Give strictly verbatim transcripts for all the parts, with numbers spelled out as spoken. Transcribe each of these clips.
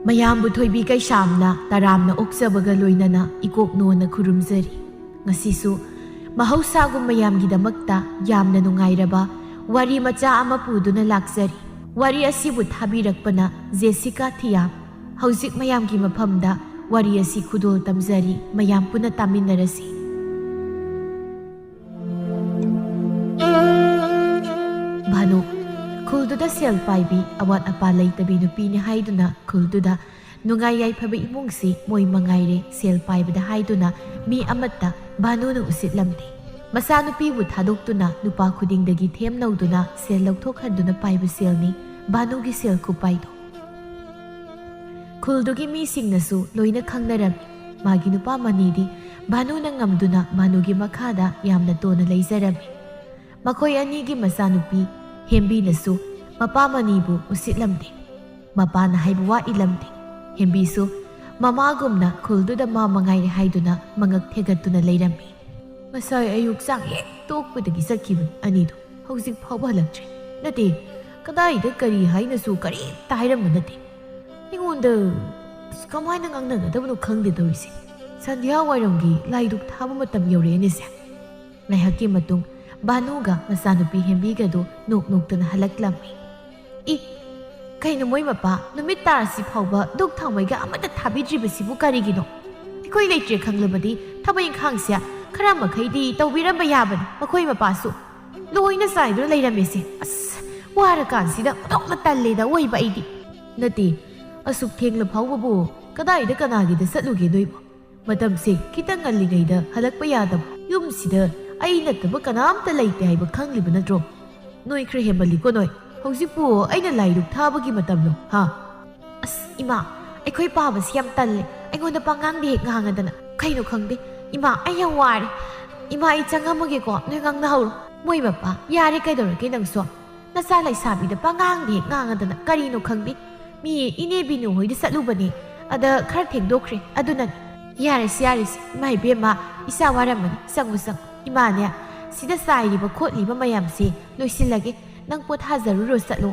ꯃꯌꯥꯝꯕꯨ ꯊꯣꯏꯕꯤ ꯀꯩꯁꯥꯝꯅ ꯇꯔꯥꯝꯅ ꯑꯣꯛꯆꯕꯒ ꯂꯣꯏꯅꯅ ꯏꯀꯣꯛ ꯅꯣꯟꯅ ꯈꯨꯔꯨꯝꯖꯔꯤ꯫ ꯉꯁꯤꯁꯨ ꯃꯍꯧꯁꯥꯒꯨꯝ ꯃꯌꯥꯝꯒꯤꯗꯃꯛꯇ ꯌꯥꯝꯅ ꯅꯨꯡꯉꯥꯏꯔꯕ ꯋꯥꯔꯤ ꯃꯆꯥ ꯑꯃ ꯄꯨꯗꯨꯅ ꯂꯥꯛꯆꯔꯤ꯫ ꯋꯥꯔꯤ ꯑꯁꯤꯕꯨ ꯊꯥꯕꯤꯔꯛꯄꯅ ꯖꯦꯁꯤꯀꯥ ꯊꯤꯌꯥꯝ꯫ ꯍꯧꯖꯤꯛ ꯃꯌꯥꯝꯒꯤ ꯃꯐꯝꯗ ꯋꯥꯔꯤ ꯑꯁꯤ ꯈꯨꯗꯣꯜ ꯇꯝꯖꯔꯤ, ꯃꯌꯥꯝ ꯄꯨꯟꯅ ꯇꯥꯃꯤꯟꯅꯔꯁꯤ꯫ ꯚꯥꯅꯨ, ꯈꯨꯜꯗꯨꯗ ꯁꯦꯜ ꯄꯥꯏꯕꯤ, ꯑꯋꯥꯠ ꯑꯄꯥ ꯂꯩꯇꯕꯤ ꯅꯨꯄꯤꯅꯤ ꯍꯥꯏꯗꯨꯅ ꯈꯨꯜꯗꯨꯗ ꯅꯨꯡꯉꯥꯏ ꯌꯥꯏꯐꯕ ꯏꯃꯨꯡꯁꯤ ꯃꯣꯏ ꯃꯉꯥꯏꯔꯦ ꯁꯦꯜ ꯄꯥꯏꯕꯗ ꯍꯥꯏꯗꯨꯅ ꯃꯤ ꯑꯃꯠꯇ ꯚꯥꯅꯨꯅ ꯎꯁꯤꯠꯂꯝꯗꯦ꯫ ꯃꯆꯥꯅꯨꯄꯤꯕꯨ ꯊꯥꯗꯣꯛꯇꯨꯅ ꯅꯨꯄꯥ ꯈꯨꯗꯤꯡꯗꯒꯤ ꯊꯦꯝ ꯅꯧꯗꯨꯅ ꯁꯦꯜ ꯂꯧꯊꯣꯛꯍꯟꯗꯨꯅ ꯄꯥꯏꯕ ꯁꯦꯜꯅꯤ ꯚꯥꯅꯨꯒꯤ ꯁꯦꯜ ꯈꯨꯄꯥꯏꯗꯣ꯫ ꯈꯨꯜꯗꯨꯒꯤ ꯃꯤꯁꯤꯡꯅꯁꯨ ꯂꯣꯏꯅ ꯈꯪꯅꯔꯝꯃꯤ꯫ ꯃꯥꯒꯤ ꯅꯨꯄꯥ ꯃꯅꯤꯗꯤ ꯚꯥꯅꯨꯅ ꯉꯝꯗꯨꯅ ꯚꯥꯅꯨꯒꯤ ꯃꯈꯥꯗ ꯌꯥꯝꯅ ꯇꯣꯟꯅ ꯂꯩꯖꯔꯝꯃꯤ꯫ ꯃꯈꯣꯏ ꯑꯅꯤꯒꯤ ꯃꯆꯥꯅꯨꯄꯤ ꯍꯦꯝꯕꯤꯅꯁꯨ ꯃꯄꯥ ꯃꯅꯤꯕꯨ ꯎꯁꯤꯠꯂꯝꯗꯦ꯫ ꯃꯄꯥꯅ ꯍꯥꯏꯕ ꯋꯥ ꯏꯜꯂꯝꯗꯦ꯫ ꯍꯦꯝꯕꯤꯁꯨ ꯃꯃꯥꯒꯨꯝꯅ ꯈꯨꯜꯗꯨꯗ ꯃꯥ ꯃꯉꯥꯏꯔꯦ ꯍꯥꯏꯗꯨꯅ ꯃꯉꯛ ꯊꯦꯒꯠꯇꯨꯅ ꯂꯩꯔꯝꯃꯤ꯫ ꯉꯁꯥꯏ ꯑꯌꯨꯛ ꯆꯥꯛ ꯍꯦꯛ ꯇꯣꯛꯄꯗꯒꯤ ꯆꯠꯈꯤꯕꯅꯤ ꯑꯅꯤꯗꯣ꯫ ꯍꯧꯖꯤꯛ ꯐꯥꯎꯕ ꯍꯜꯂꯛꯇ꯭ꯔꯤ꯫ ꯅꯠꯇꯦ, ꯀꯗꯥꯏꯗ ꯀꯔꯤ ꯍꯥꯏꯅꯁꯨ ꯀꯔꯤꯝꯇ ꯍꯥꯏꯔꯝꯕ ꯅꯠꯇꯦ꯫ ꯑꯩꯉꯣꯟꯗ ꯑꯁ ꯀꯃꯥꯏꯅ ꯉꯥꯡꯅꯒꯗꯕꯅꯣ ꯈꯪꯗꯦ ꯇꯧꯔꯤꯁꯦ꯫ ꯁꯟꯙ꯭ꯌꯥ ꯋꯥꯏꯔꯝꯒꯤ ꯂꯥꯏ ꯙꯨꯛ ꯊꯥꯕ ꯃꯇꯝ ꯌꯧꯔꯛꯑꯦꯅꯦꯁꯦ꯫ ꯉꯥꯏꯍꯥꯛꯀꯤ ꯃꯇꯨꯡ ꯚꯥꯅꯨꯒ ꯃꯆꯥꯅꯨꯄꯤ ꯍꯦꯝꯕꯤꯒꯗꯨ ꯅꯣꯛ ꯅꯣꯛꯇꯅ ꯍꯜꯂꯛꯂꯝꯃꯤ꯫ ꯏ, ꯀꯩꯅꯣ ꯃꯣꯏ ꯃꯄꯥ ꯅꯨꯃꯤꯠ ꯇꯥꯔꯁꯤ ꯐꯥꯎꯕ ꯙꯨꯛ ꯊꯥꯎꯃꯩꯒ ꯑꯃꯠꯇ ꯊꯥꯕꯤꯗ꯭ꯔꯤꯕꯁꯤꯕꯨ ꯀꯔꯤꯒꯤꯅꯣ? ꯑꯩꯈꯣꯏ ꯂꯩꯇ꯭ꯔꯦ ꯈꯪꯂꯕꯗꯤ ꯊꯕꯛ ꯏꯪꯈꯥꯡꯁꯦ ꯈꯔ ꯃꯈꯩꯗꯤ ꯇꯧꯕꯤꯔꯝꯕ ꯌꯥꯕꯅꯤ ꯃꯈꯣꯏ ꯃꯄꯥꯁꯨ꯫ ꯂꯣꯏꯅ ꯆꯥꯏꯗꯨꯅ ꯂꯩꯔꯝꯃꯦꯁꯦ꯫ ꯑꯁ, ꯋꯥꯔꯀꯥꯟꯁꯤꯗ ꯑꯣꯟꯊꯣꯛꯅ ꯇꯜꯂꯦꯗ ꯑꯣꯏꯕ ꯑꯩꯗꯤ꯫ ꯅꯠꯇꯦ, ꯑꯁꯨꯛ ꯊꯦꯡꯂ ꯐꯥꯎꯕꯕꯨ ꯀꯗꯥꯏꯗ ꯀꯅꯥꯒꯤꯗ ꯆꯠꯂꯨꯒꯦ ꯅꯣꯏꯕꯨ? ꯃꯇꯝꯁꯦ ꯈꯤꯇꯪ ꯉꯜꯂꯤꯉꯩꯗ ꯍꯜꯂꯛꯄ ꯌꯥꯗꯕ? ꯌꯨꯝꯁꯤꯗ ꯑꯩ ꯅꯠꯇꯕ ꯀꯅꯥꯝꯇ ꯂꯩꯇꯦ ꯍꯥꯏꯕ ꯈꯪꯂꯤꯕ ꯅꯠꯇ꯭ꯔꯣ? ꯅꯣꯏ ꯈꯔ ꯍꯦꯟꯃꯜꯂꯤꯀꯣ ꯅꯣꯏ꯫ ꯍꯧꯖꯤꯛꯄꯨ ꯑꯩꯅ ꯂꯥꯏ ꯙꯨꯛ ꯊꯥꯕꯒꯤ ꯃꯇꯝꯂꯣ, ꯍꯥ? ꯑꯁ ꯏꯃꯥ, ꯑꯩꯈꯣꯏ ꯄꯥꯕꯁꯤ ꯌꯥꯝ ꯇꯜꯂꯦ꯫ ꯑꯩꯉꯣꯟꯗ ꯄꯉꯥꯡꯗ ꯍꯦꯛ ꯉꯥꯡꯉꯗꯅ꯫ ꯀꯩꯅꯣ ꯈꯪꯗꯦ꯫ ꯏꯃꯥ, ꯑꯩ ꯌꯥꯝ ꯋꯥꯔꯦ꯫ ꯏꯃꯥ, ꯑꯩ ꯆꯪꯉꯝꯃꯒꯦꯀꯣ, ꯅꯣꯏ ꯉꯥꯡꯅꯍꯧꯔꯣ꯫ ꯃꯣꯏ ꯃꯄꯥ, ꯌꯥꯔꯦ, ꯀꯩꯗꯧꯔꯒꯦ ꯅꯪꯁꯨ? ꯅꯆꯥ ꯂꯩꯁꯥꯕꯤꯗ ꯄꯉꯥꯡꯗ ꯍꯦꯛ ꯉꯥꯡꯉꯗꯅ ꯀꯔꯤꯅꯣ ꯈꯪꯗꯦ꯫ ꯃꯤ ꯏꯅꯦ ꯕꯤꯅꯨ ꯍꯣꯏꯗ ꯆꯠꯂꯨꯕꯅꯦ꯫ ꯑꯗ ꯈꯔ ꯊꯦꯡꯗꯣꯛꯈ꯭ꯔꯦ, ꯑꯗꯨꯅꯅꯦ꯫ "ꯌꯥꯔꯦꯁꯦ, ꯌꯥꯔꯦꯁꯦ, ꯏꯃꯥ ꯏꯕꯦꯝꯃ, ꯏꯆꯥ ꯋꯥꯔꯝꯃꯅꯤ, ꯆꯪꯉꯨ, ꯆꯪꯉꯨ꯫ ꯏꯃꯥꯅꯦ, ꯁꯤꯗ ꯆꯥꯏꯔꯤꯕ ꯈꯣꯠꯂꯤꯕ ꯃꯌꯥꯝꯁꯦ ꯂꯣꯏꯁꯤꯜꯂꯒꯦ, ꯅꯪ ꯄꯣꯊꯥꯖꯔꯨꯔꯣ, ꯆꯠꯂꯣ꯫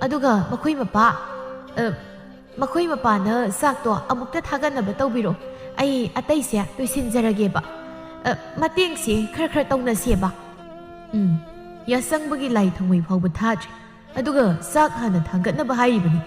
ꯑꯗꯨꯒ ꯃꯈꯣꯏ ꯃꯄꯥ, ꯑ, ꯃꯈꯣꯏ ꯃꯄꯥꯅ ꯆꯥꯛꯇꯣ ꯑꯃꯨꯛꯇ ꯊꯥꯒꯠꯅꯕ ꯇꯧꯕꯤꯔꯣ꯫ ꯑꯩ ꯑꯇꯩꯁꯦ ꯂꯣꯏꯁꯤꯟꯖꯔꯒꯦꯕ꯫ ꯑ, ꯃꯇꯦꯡꯁꯦ ꯈꯔ ꯈꯔ ꯇꯧꯅꯁꯦꯕ꯫" ꯎꯝ, ꯌꯥꯆꯪꯕꯒꯤ ꯂꯥꯏ ꯊꯥꯎꯃꯩ ꯐꯥꯎꯕ ꯊꯥꯗ꯭ꯔꯤ꯫ ꯑꯗꯨꯒ ꯆꯥꯛ ꯍꯥꯟꯅ ꯊꯥꯡꯒꯠꯅꯕ ꯍꯥꯏꯔꯤꯕꯅꯤ꯫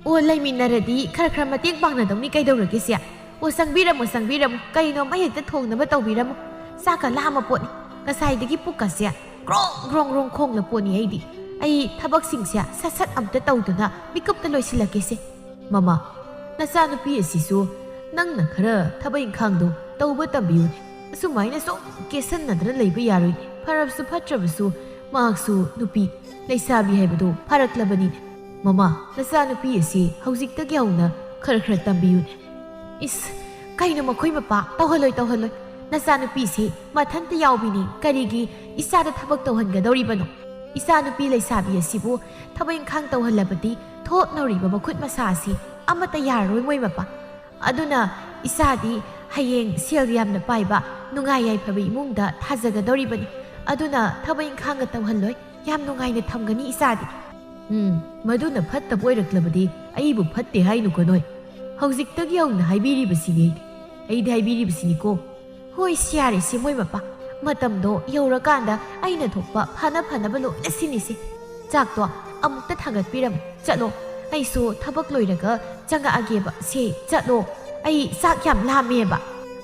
"ꯑꯣ, ꯂꯩꯃꯤꯟꯅꯔꯗꯤ ꯈꯔ ꯈꯔ ꯃꯇꯦꯡ ꯄꯥꯡꯅꯗꯧꯅꯤ, ꯀꯩꯗꯧꯔꯒꯦ ꯁꯦ? ꯑꯣ, ꯆꯪꯕꯤꯔꯝꯃꯣ, ꯆꯪꯕꯤꯔꯝꯃꯣ, ꯀꯩꯅꯣ ꯑꯃ ꯍꯦꯛꯇ ꯊꯣꯡꯅꯕ ꯇꯧꯕꯤꯔꯝꯃꯣ꯫ ꯆꯥꯛꯀ ꯂꯥꯝꯃ ꯄꯣꯠꯅꯤ, ꯉꯁꯥꯏꯗꯒꯤ ꯄꯨꯛꯀꯁꯦ ꯒ꯭ꯔꯣꯡ ꯒ꯭ꯔꯣꯡ ꯒ꯭ꯔꯣꯡ ꯈꯣꯡꯂ ꯄꯣꯠꯅꯤ ꯑꯩꯗꯤ꯫ ꯑꯩ ꯊꯕꯛꯁꯤꯡꯁꯦ ꯁꯠ ꯁꯠ ꯑꯝꯇ ꯇꯧꯗꯨꯅ ꯃꯤꯀꯨꯞꯇ ꯂꯣꯏꯁꯤꯜꯂꯛꯀꯦꯁꯦ꯫" "ꯃꯃꯥ, ꯅꯆꯥꯅꯨꯄꯤ ꯑꯁꯤꯁꯨ ꯅꯪꯅ ꯈꯔ ꯊꯕꯛ ꯏꯪꯈꯥꯡꯗꯣ ꯇꯧꯕ ꯇꯝꯕꯤꯌꯨꯅꯦ꯫ ꯑꯁꯨꯃꯥꯏꯅ ꯁꯨꯝ ꯀꯦꯁꯟꯅꯗꯅ ꯂꯩꯕ ꯌꯥꯔꯣꯏꯅꯦ꯫ ꯐꯔꯕꯁꯨ ꯐꯠꯇ꯭ꯔꯕꯁꯨ ꯃꯍꯥꯛꯁꯨ ꯅꯨꯄꯤ, ꯂꯩꯁꯥꯕꯤ ꯍꯥꯏꯕꯗꯣ ꯐꯥꯔꯛꯂꯕꯅꯤꯅꯦ꯫ ꯃꯃꯥ, ꯅꯆꯥꯅꯨꯄꯤ ꯑꯁꯤ ꯍꯧꯖꯤꯛꯇꯒꯤ ꯍꯧꯅ ꯈꯔ ꯈꯔ ꯇꯝꯕꯤꯌꯨꯅꯦ꯫" "ꯏꯁ, ꯀꯩꯅꯣ ꯃꯈꯣꯏ ꯃꯄꯥ? ꯇꯧꯍꯜꯂꯣꯏ, ꯇꯧꯍꯜꯂꯣꯏ꯫ ꯅꯆꯥꯅꯨꯄꯤꯁꯤ ꯃꯊꯟꯇ ꯌꯥꯎꯕꯤꯅꯤ, ꯀꯔꯤꯒꯤ ꯏꯆꯥꯗ ꯊꯕꯛ ꯇꯧꯍꯟꯒꯗꯧꯔꯤꯕꯅꯣ? ꯏꯆꯥꯅꯨꯄꯤ ꯂꯩꯁꯥꯕꯤ ꯑꯁꯤꯕꯨ ꯊꯕꯛ ꯏꯪꯈꯥꯡ ꯇꯧꯍꯜꯂꯕꯗꯤ ꯊꯣꯛꯅꯧꯔꯤꯕ ꯃꯈꯨꯠ ꯃꯁꯥ ꯑꯁꯤ ꯑꯃꯠꯇ ꯌꯥꯔꯔꯣꯏ ꯃꯣꯏ ꯃꯄꯥ꯫ ꯑꯗꯨꯅ ꯏꯆꯥꯗꯤ ꯍꯌꯦꯡ ꯁꯦꯜ ꯌꯥꯝꯅ ꯄꯥꯏꯕ, ꯅꯨꯡꯉꯥꯏ ꯌꯥꯏꯐꯕ ꯏꯃꯨꯡꯗ ꯊꯥꯖꯒꯗꯧꯔꯤꯕꯅꯤ꯫ ꯑꯗꯨꯅ ꯊꯕꯛ ꯏꯪꯈꯥꯡꯒ ꯇꯧꯍꯜꯂꯣꯏ, ꯌꯥꯝ ꯅꯨꯡꯉꯥꯏꯅ ꯊꯝꯒꯅꯤ ꯏꯆꯥꯗꯤ꯫" "ꯎꯝ, ꯃꯗꯨꯅ ꯐꯠꯇꯕ ꯑꯣꯏꯔꯛꯂꯕꯗꯤ ꯑꯩꯕꯨ ꯐꯠꯇꯦ ꯍꯥꯏꯅꯨꯀꯣ ꯅꯣꯏ꯫ ꯍꯧꯖꯤꯛꯇꯒꯤ ꯍꯧꯅ ꯍꯥꯏꯕꯤꯔꯤꯕꯁꯤꯅꯤ ꯑꯩꯗꯤ꯫ ꯑꯩꯗꯤ ꯍꯥꯏꯕꯤꯔꯤꯕꯁꯤꯅꯤꯀꯣ꯫" "ꯍꯣꯏ, ꯁꯤ ꯌꯥꯔꯦ, ꯁꯤ ꯃꯣꯏ ꯃꯄꯥ꯫ ꯃꯇꯝꯗꯣ ꯌꯧꯔꯀꯥꯟꯗ ꯑꯩꯅ ꯊꯣꯛꯄ ꯐꯅ ꯐꯅꯕ ꯂꯣꯏꯅ ꯁꯤꯟꯅꯤꯁꯦ꯫ ꯆꯥꯛꯇꯣ ꯑꯃꯨꯛꯇ ꯊꯥꯡꯒꯠꯄꯤꯔꯝꯃꯨ꯫ ꯆꯠꯂꯣ, ꯑꯩꯁꯨ ꯊꯕꯛ ꯂꯣꯏꯔꯒ ꯆꯪꯉꯛꯑꯒꯦꯕ꯫ ꯁꯦ, ꯆꯠꯂꯣ꯫ ꯑꯩ ꯆꯥꯛ ꯌꯥꯝ ꯂꯥꯝꯃꯦꯕ꯫"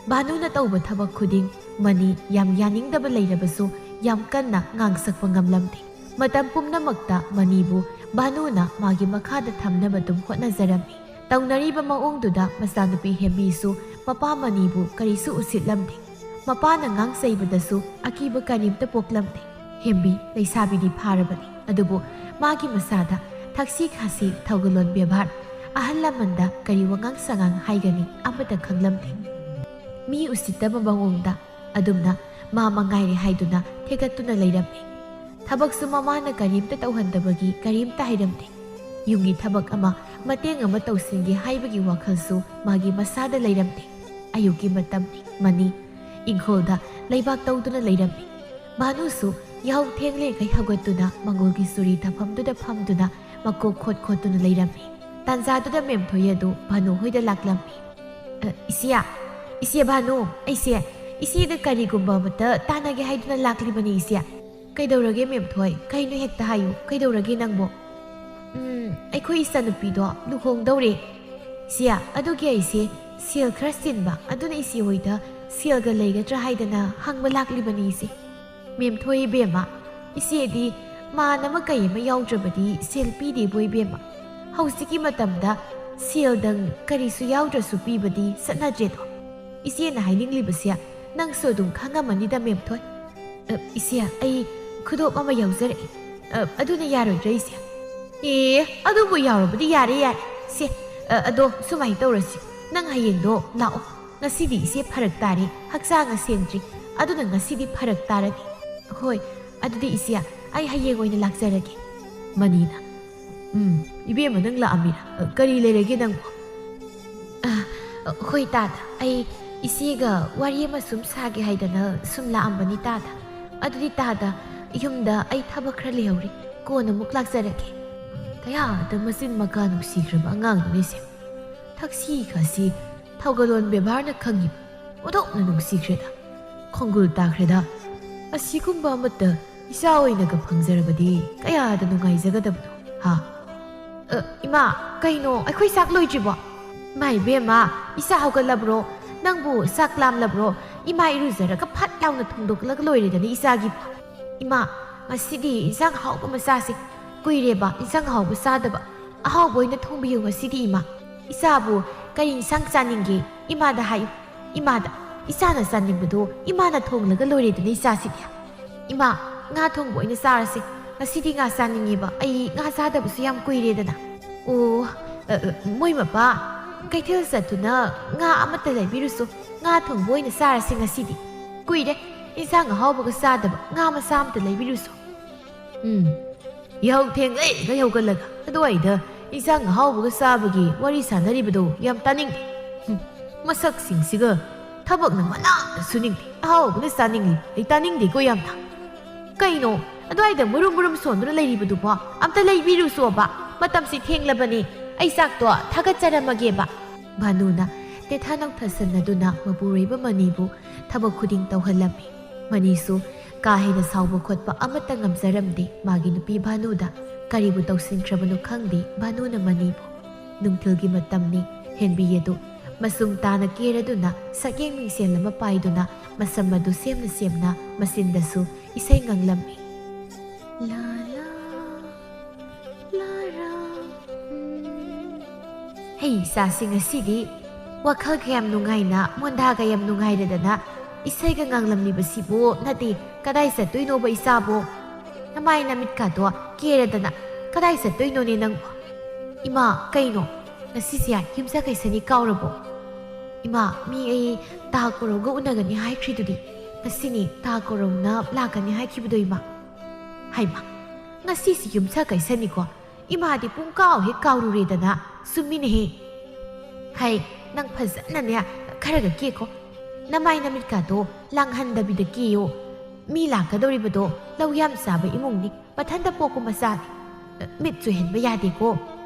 ꯚꯥꯅꯨꯅ ꯇꯧꯕ ꯊꯕꯛ ꯈꯨꯗꯤꯡ ꯃꯅꯤ ꯌꯥꯝ ꯌꯥꯅꯤꯡꯗꯕ ꯂꯩꯔꯕꯁꯨ ꯌꯥꯝ ꯀꯟꯅ ꯉꯥꯡꯁꯛꯄ ꯉꯝꯂꯝꯗꯦ꯫ ꯃꯇꯝ ꯄꯨꯝꯅꯃꯛꯇ ꯃꯅꯤꯕꯨ ꯚꯥꯅꯨꯅ ꯃꯥꯒꯤ ꯃꯈꯥꯗ ꯊꯝꯅꯕ ꯑꯗꯨꯝ ꯍꯣꯠꯅꯖꯔꯝꯃꯤ꯫ ꯇꯧꯅꯔꯤꯕ ꯃꯑꯣꯡꯗꯨꯗ ꯃꯆꯥꯅꯨꯄꯤ ꯍꯦꯝꯕꯤꯁꯨ ꯃꯄꯥ ꯃꯅꯤꯕꯨ ꯀꯔꯤꯁꯨ ꯎꯁꯤꯠꯂꯝꯗꯦ꯫ ꯃꯄꯥꯅ ꯉꯥꯡ ꯆꯩꯕꯗꯁꯨ ꯑꯀꯤꯕ ꯀꯔꯤꯝꯇ ꯄꯣꯛꯂꯝꯗꯦ꯫ ꯍꯦꯝꯕꯤ ꯂꯩꯁꯥꯕꯤꯗꯤ ꯐꯥꯔꯕꯅꯤ, ꯑꯗꯨꯕꯨ ꯃꯥꯒꯤ ꯃꯁꯥꯗ ꯊꯛꯁꯤ ꯈꯥꯁꯤ, ꯊꯧꯒꯜꯂꯣꯟ ꯕꯦꯕꯥꯔ, ꯑꯍꯜ ꯂꯃꯟꯗ ꯀꯔꯤ ꯋꯥꯉꯥꯡ ꯁꯉꯥꯡ ꯍꯥꯏꯒꯅꯤ ꯑꯃꯠꯇ ꯈꯪꯂꯝꯗꯦ꯫ ꯃꯤ ꯎꯁꯤꯠꯇꯕ ꯃꯑꯣꯡꯗ ꯑꯗꯨꯝꯅ ꯃꯥ ꯃꯉꯥꯏꯔꯦ ꯍꯥꯏꯗꯨꯅ ꯊꯦꯀꯠꯇꯨꯅ ꯂꯩꯔꯝꯃꯤ꯫ ꯊꯕꯛꯁꯨ ꯃꯃꯥꯅ ꯀꯔꯤꯝꯇ ꯇꯧꯍꯟꯗꯕꯒꯤ ꯀꯔꯤꯝꯇ ꯍꯥꯏꯔꯝꯗꯦ꯫ ꯌꯨꯝꯒꯤ ꯊꯕꯛ ꯑꯃ ꯃꯇꯦꯡ ꯑꯃ ꯇꯧꯁꯤꯟꯒꯦ ꯍꯥꯏꯕꯒꯤ ꯋꯥꯈꯜꯁꯨ ꯃꯥꯒꯤ ꯃꯁꯥꯗ ꯂꯩꯔꯝꯗꯦ꯫ ꯑꯌꯨꯛꯀꯤ ꯃꯇꯝꯅꯤ, ꯃꯅꯤ ꯏꯪꯈꯣꯜꯗ ꯂꯩꯕꯥꯛ ꯇꯧꯗꯨꯅ ꯂꯩꯔꯝꯃꯤ꯫ ꯚꯥꯅꯨꯁꯨ ꯌꯥꯍꯧ ꯊꯦꯡꯂꯤꯉꯩ ꯍꯧꯒꯠꯇꯨꯅ ꯃꯪꯒꯣꯜꯒꯤ ꯆꯨꯔꯤ ꯊꯝꯐꯝꯗꯨꯗ ꯐꯝꯗꯨꯅ ꯃꯀꯣꯛ ꯈꯣꯠ ꯈꯣꯠꯇꯨꯅ ꯂꯩꯔꯝꯃꯤ꯫ ꯇꯥꯟꯖꯥꯗꯨꯗ ꯃꯦꯝꯊꯣꯏ ꯑꯗꯨ ꯚꯥꯅꯨ ꯍꯣꯏꯗ ꯂꯥꯛꯂꯝꯃꯤ꯫ "ꯑ, ꯏꯆꯦ, ꯏꯆꯦ ꯚꯥꯅꯨ, ꯑꯩꯁꯦ ꯏꯆꯦꯗ ꯀꯔꯤꯒꯨꯝꯕ ꯑꯃꯇ ꯇꯥꯟꯅꯒꯦ ꯍꯥꯏꯗꯨꯅ ꯂꯥꯛꯂꯤꯕꯅꯤ ꯏꯆꯦ꯫" "ꯀꯩꯗꯧꯔꯒꯦ ꯃꯦꯝꯊꯣꯏ? ꯀꯩꯅꯣ ꯍꯦꯛꯇ ꯍꯥꯏꯌꯨ, ꯀꯩꯗꯧꯔꯒꯦ ꯅꯪꯕꯣ?" "ꯎꯝ, ꯑꯩꯈꯣꯏ ꯏꯆꯥꯅꯨꯄꯤꯗꯣ ꯂꯨꯍꯣꯡꯗꯧꯔꯦ ꯏꯆꯦ꯫ ꯑꯗꯨꯒꯤ ꯑꯩꯁꯦ ꯁꯦꯜ ꯈꯔ ꯆꯤꯟꯕ, ꯑꯗꯨꯅ ꯏꯆꯦ ꯍꯣꯏꯗ ꯁꯦꯜꯒ ꯂꯩꯒꯗ꯭ꯔꯥ ꯍꯥꯏꯗꯅ ꯍꯪꯕ ꯂꯥꯛꯂꯤꯕꯅꯤ ꯏꯆꯦ꯫" "ꯃꯦꯝꯊꯣꯏ ꯏꯕꯦꯝꯃ, ꯏꯆꯦꯗꯤ ꯃꯥꯟ ꯑꯃ ꯀꯩ ꯑꯃ ꯌꯥꯎꯗ꯭ꯔꯕꯗꯤ ꯁꯦꯜ ꯄꯤꯗꯦꯕꯣ ꯏꯕꯦꯝꯃ꯫ ꯍꯧꯖꯤꯛꯀꯤ ꯃꯇꯝꯗ ꯁꯦꯜꯗꯪ ꯀꯔꯤꯁꯨ ꯌꯥꯎꯗ꯭ꯔꯁꯨ ꯄꯤꯕꯗꯤ ꯆꯠꯅꯗ꯭ꯔꯦꯗꯣ꯫ ꯏꯆꯦꯅ ꯍꯥꯏꯅꯤꯡꯂꯤꯕꯁꯦ ꯅꯪꯁꯨ ꯑꯗꯨꯝ ꯈꯪꯉꯝꯃꯅꯤꯗ ꯃꯦꯝꯊꯣꯏ꯫" "ꯑ, ꯏꯆꯦ, ꯑꯩ ꯈꯨꯗꯣꯞ ꯑꯃ ꯌꯥꯎꯖꯔꯛꯏ꯫" "ꯑ, ꯑꯗꯨꯅ ꯌꯥꯔꯣꯏꯗ꯭ꯔꯥ ꯏꯆꯦ?" "ꯑꯦ, ꯑꯗꯨꯕꯨ ꯌꯥꯎꯔꯕꯗꯤ ꯌꯥꯔꯦ, ꯌꯥꯔꯦ꯫ ꯁꯦ, ꯑ, ꯑꯗꯣ ꯁꯨꯃꯥꯏꯅ ꯇꯧꯔꯁꯤ, ꯅꯪ ꯍꯌꯦꯡꯗꯣ ꯂꯥꯛꯑꯣ꯫ ꯉꯁꯤꯗꯤ ꯏꯆꯦ ꯐꯔꯛ ꯇꯥꯔꯦ, ꯍꯛꯆꯥꯡ ꯁꯦꯡꯗ꯭ꯔꯤ, ꯑꯗꯨꯅ ꯉꯁꯤꯗꯤ ꯐꯔꯛ ꯇꯥꯔꯅꯤ꯫" "ꯍꯣꯏ, ꯑꯗꯨꯗꯤ ꯏꯆꯦ, ꯑꯩ ꯍꯌꯦꯡ ꯑꯣꯏꯅ ꯂꯥꯛꯆꯔꯒꯦ꯫" ꯃꯅꯤꯅ, "ꯎꯝ, ꯏꯕꯦꯝꯃ ꯅꯪ ꯂꯥꯛꯑꯝꯃꯤꯔꯥ? ꯑ, ꯀꯔꯤ ꯂꯩꯔꯒꯦ ꯅꯪꯕꯣ?" "ꯑ, ꯑ, ꯍꯣꯏ ꯇꯥꯗ, ꯑꯩ ꯏꯆꯦꯒ ꯋꯥꯔꯤ ꯑꯃ ꯁꯨꯝ ꯁꯥꯒꯦ ꯍꯥꯏꯗꯅ ꯁꯨꯝ ꯂꯥꯛꯑꯝꯕꯅꯤ ꯇꯥꯗ꯫ ꯑꯗꯨꯗꯤ ꯇꯥꯗ, ꯌꯨꯝꯗ ꯑꯩ ꯊꯕꯛ ꯈꯔ ꯂꯩꯍꯧꯔꯤ, ꯀꯣꯟꯅ ꯑꯃꯨꯛ ꯂꯥꯛꯆꯔꯒꯦ꯫" ꯀꯌꯥꯗ ꯃꯆꯤꯟ ꯃꯀꯥ ꯅꯨꯡꯁꯤꯈ꯭ꯔꯕ ꯑꯉꯥꯡꯗꯨꯅꯤꯁꯦ꯫ ꯊꯛꯁꯤ ꯈꯥꯁꯤ ꯊꯧꯒꯜꯂꯣꯟ ꯕꯦꯕꯥꯔꯅ ꯈꯪꯉꯤꯕ ꯑꯣꯟꯊꯣꯛꯅ ꯅꯨꯡꯁꯤꯈ꯭ꯔꯦꯗ꯫ ꯈꯣꯡꯒꯨꯜ ꯇꯥꯈ꯭ꯔꯦꯗ꯫ ꯑꯁꯤꯒꯨꯝꯕ ꯑꯃꯠꯇ ꯏꯆꯥ ꯑꯣꯏꯅꯒ ꯐꯪꯖꯔꯕꯗꯤ ꯀꯌꯥꯗ ꯅꯨꯡꯉꯥꯏꯖꯒꯗꯕꯅꯣ, ꯍꯥ? ꯑ, ꯏꯃꯥ, ꯀꯩꯅꯣ, ꯑꯩꯈꯣꯏ ꯆꯥꯛ ꯂꯣꯏꯗ꯭ꯔꯤꯕꯣ? ꯏꯃꯥ ꯏꯕꯦꯝꯃ, ꯏꯆꯥ ꯍꯧꯒꯠꯂꯕ꯭ꯔꯣ? ꯅꯪꯕꯨ ꯆꯥꯛ ꯂꯥꯝꯂꯕ꯭ꯔꯣ? ꯏꯃꯥ ꯏꯔꯨꯖꯔꯒ ꯐꯠ ꯂꯥꯎꯅ ꯊꯣꯡꯗꯣꯛꯂꯒ ꯂꯣꯏꯔꯦꯗꯅ ꯏꯆꯥꯒꯤꯕꯨ꯫ ꯏꯃꯥ, ꯉꯁꯤꯗꯤ ꯏꯟꯁꯥꯡ ꯑꯍꯥꯎꯕ ꯑꯃ ꯆꯥꯁꯦ꯫ ꯀꯨꯏꯔꯦꯕ ꯏꯟꯁꯥꯡ ꯑꯍꯥꯎꯕ ꯆꯥꯗꯕ꯫ ꯑꯍꯥꯎꯕ ꯑꯣꯏꯅ ꯊꯣꯡꯕꯤꯌꯨ ꯉꯁꯤꯗꯤ, ꯏꯃꯥ꯫ ꯏꯆꯥꯕꯨ ꯀꯔꯤ ꯏꯟꯁꯥꯡ ꯆꯥꯅꯤꯡꯒꯦ? ꯏꯃꯥꯗ ꯍꯥꯏꯌꯨ꯫ ꯏꯃꯥꯗ, ꯏꯆꯥꯅ ꯆꯥꯅꯤꯡꯕꯗꯣ ꯏꯃꯥꯅ ꯊꯣꯡꯂꯒ ꯂꯣꯏꯔꯦꯗꯅ ꯏꯆꯥꯁꯤꯗꯤ꯫ ꯏꯃꯥ, ꯉꯥ ꯊꯣꯡꯕ ꯑꯣꯏꯅ ꯆꯥꯔꯁꯦ꯫ ꯉꯁꯤꯗꯤ ꯉꯥ ꯆꯥꯅꯤꯡꯉꯦꯕ꯫ ꯑꯩ ꯉꯥ ꯆꯥꯗꯕꯁꯨ ꯌꯥꯝ ꯀꯨꯏꯔꯦꯗꯅ꯫ ꯑꯣ, ꯑ, ꯑ, ꯃꯣꯏ ꯃꯄꯥ, ꯀꯩꯊꯦꯜ ꯆꯠꯇꯨꯅ ꯉꯥ ꯑꯃꯠꯇ ꯂꯩꯕꯤꯔꯨꯁꯣ꯫ ꯉꯥ ꯊꯣꯡꯕ ꯑꯣꯏꯅ ꯆꯥꯔꯁꯦ ꯉꯁꯤꯗꯤ꯫ ꯀꯨꯏꯔꯦ ꯏꯟꯁꯥꯡ ꯑꯍꯥꯎꯕꯒ ꯆꯥꯗꯕ꯫ ꯉꯥ ꯃꯆꯥ ꯑꯃꯠꯇ ꯂꯩꯕꯤꯔꯨꯁꯣ꯫ ꯎꯝ, ꯌꯥꯍꯧ ꯊꯦꯡꯂꯩ ꯍꯧꯒꯠꯂꯒ ꯑꯗꯨꯋꯥꯏꯗ ꯏꯟꯁꯥꯡ ꯑꯍꯥꯎꯕꯒ ꯆꯥꯕꯒꯤ ꯋꯥꯔꯤ ꯁꯥꯟꯅꯔꯤꯕꯗꯣ ꯌꯥꯝ ꯇꯥꯅꯤꯡꯗꯦ꯫ ꯍꯨꯝ, ꯃꯁꯛꯁꯤꯡꯁꯤꯒ ꯊꯕꯛꯅ ꯃꯅꯥ ꯑꯃꯇ ꯁꯨꯅꯤꯡꯗꯦ, ꯑꯍꯥꯎꯕꯅ ꯆꯥꯅꯤꯡꯂꯤ꯫ ꯑꯩ ꯇꯥꯅꯤꯡꯗꯦꯀꯣ ꯌꯥꯝꯅ꯫ ꯀꯩꯅꯣ ꯑꯗꯨꯋꯥꯏꯗ ꯃꯨꯔꯨꯝ ꯃꯨꯔꯨꯝ ꯁꯣꯟꯗꯨꯅ ꯂꯩꯔꯤꯕꯗꯨꯕꯣ? ꯑꯝꯇ ꯂꯩꯕꯤꯔꯨꯁꯣꯕ, ꯃꯇꯝꯁꯤ ꯊꯦꯡꯂꯕꯅꯤ꯫ ꯑꯩ ꯆꯥꯛꯇꯣ ꯊꯥꯒꯠꯆꯔꯝꯃꯒꯦꯕ꯫ ꯚꯥꯅꯨꯅ ꯇꯦꯊꯥ ꯅꯧꯊꯁꯟꯅꯗꯨꯅ ꯃꯄꯨꯔꯣꯏꯕ ꯃꯅꯤꯕꯨ ꯊꯕꯛ ꯈꯨꯗꯤꯡ ꯇꯧꯍꯜꯂꯝꯃꯤ꯫ ꯃꯅꯤꯁꯨ ꯀꯥ ꯍꯦꯟꯅ ꯁꯥꯎꯕ ꯈꯣꯠꯄ ꯑꯃꯠꯇ ꯉꯝꯖꯔꯝꯗꯦ ꯃꯥꯒꯤ ꯅꯨꯄꯤ ꯚꯥꯅꯨꯗ꯫ ꯀꯔꯤꯕꯨ ꯇꯧꯁꯤꯟꯈ꯭ꯔꯕꯅꯣ ꯈꯪꯗꯦ ꯚꯥꯅꯨꯅ ꯃꯅꯤꯕꯨ꯫ ꯅꯨꯡꯊꯤꯜꯒꯤ ꯃꯇꯝꯅꯤ꯫ ꯍꯦꯟꯕꯤ ꯑꯗꯨ ꯃꯆꯨꯝ ꯇꯥꯅ ꯀꯦꯔꯗꯨꯅ ꯁꯛꯌꯦꯡ ꯃꯤꯡꯁꯦꯜ ꯑꯃ ꯄꯥꯏꯗꯨꯅ ꯃꯁꯝ ꯑꯗꯨ ꯁꯦꯝꯅ ꯁꯦꯝꯅ ꯃꯆꯤꯟꯗꯁꯨ ꯏꯁꯩ ꯉꯪꯂꯝꯃꯤ꯫ ꯂꯥ ꯂꯥ ꯂꯥ ꯔꯥ, ꯎꯝ꯫ ꯍꯩ ꯏꯆꯥꯁꯤ ꯉꯁꯤꯗꯤ ꯋꯥꯈꯜ ꯀꯌꯥꯝ ꯅꯨꯡꯉꯥꯏꯅ, ꯃꯣꯟꯗꯥ ꯀꯌꯥꯝ ꯅꯨꯡꯉꯥꯏꯔꯗꯅ ꯏꯁꯩꯒ ꯉꯥꯡꯂꯝꯂꯤꯕꯁꯤꯕꯨ? ꯅꯠꯇꯦ, ꯀꯗꯥꯏ ꯆꯠꯇꯣꯏꯅꯣꯕ ꯏꯆꯥꯕꯨ? ꯅꯃꯥꯏ ꯅꯃꯤꯠꯀꯥꯗꯣ ꯀꯦꯔꯗꯅ ꯀꯗꯥꯏ ꯆꯠꯇꯣꯏꯅꯣꯅꯦ ꯅꯪꯕꯨ? ꯏꯃꯥ, ꯀꯩꯅꯣ? ꯉꯁꯤꯁꯦ ꯌꯨꯝꯁꯀꯩꯁꯅꯤ ꯀꯥꯎꯔꯕꯣ? ꯏꯃꯥ, ꯃꯤ ꯑꯩ ꯇꯥ ꯀꯣꯔꯧꯒ ꯎꯅꯒꯅꯤ ꯍꯥꯏꯈ꯭ꯔꯤꯗꯨꯗꯤ꯫ ꯉꯁꯤꯅꯤ ꯇꯥ ꯀꯣꯔꯧꯅ ꯂꯥꯛꯀꯅꯤ ꯍꯥꯏꯈꯤꯕꯗꯣ ꯏꯃꯥ꯫ ꯍꯩꯃꯥ, ꯉꯁꯤꯁꯤ ꯌꯨꯝꯁꯀꯩꯁꯅꯤꯀꯣ? ꯏꯃꯥꯗꯤ ꯄꯨꯡ ꯀꯥꯎ ꯍꯦꯛ ꯀꯥꯎꯔꯨꯔꯦꯗꯅ꯫ ꯆꯨꯝꯃꯤꯅꯦꯍꯦ꯫ ꯍꯩ, ꯅꯪ ꯐꯖꯅꯅꯦ ꯈꯔꯒ ꯀꯦꯀꯣ꯫ ꯅꯃꯥꯏ ꯅꯃꯤꯠꯀꯥꯗꯣ ꯂꯥꯡꯍꯟꯗꯕꯤꯗ ꯀꯦꯌꯣ꯫ ꯃꯤ ꯂꯥꯛꯀꯗꯧꯔꯤꯕꯗꯣ ꯂꯧ ꯌꯥꯝ ꯆꯥꯕ ꯏꯃꯨꯡꯅꯤ, ꯃꯊꯟꯇ ꯄꯣꯛꯄ ꯃꯆꯥꯅꯤ꯫ ꯃꯤꯠ ꯆꯣꯏꯍꯟꯕ ꯌꯥꯗꯦꯀꯣ꯫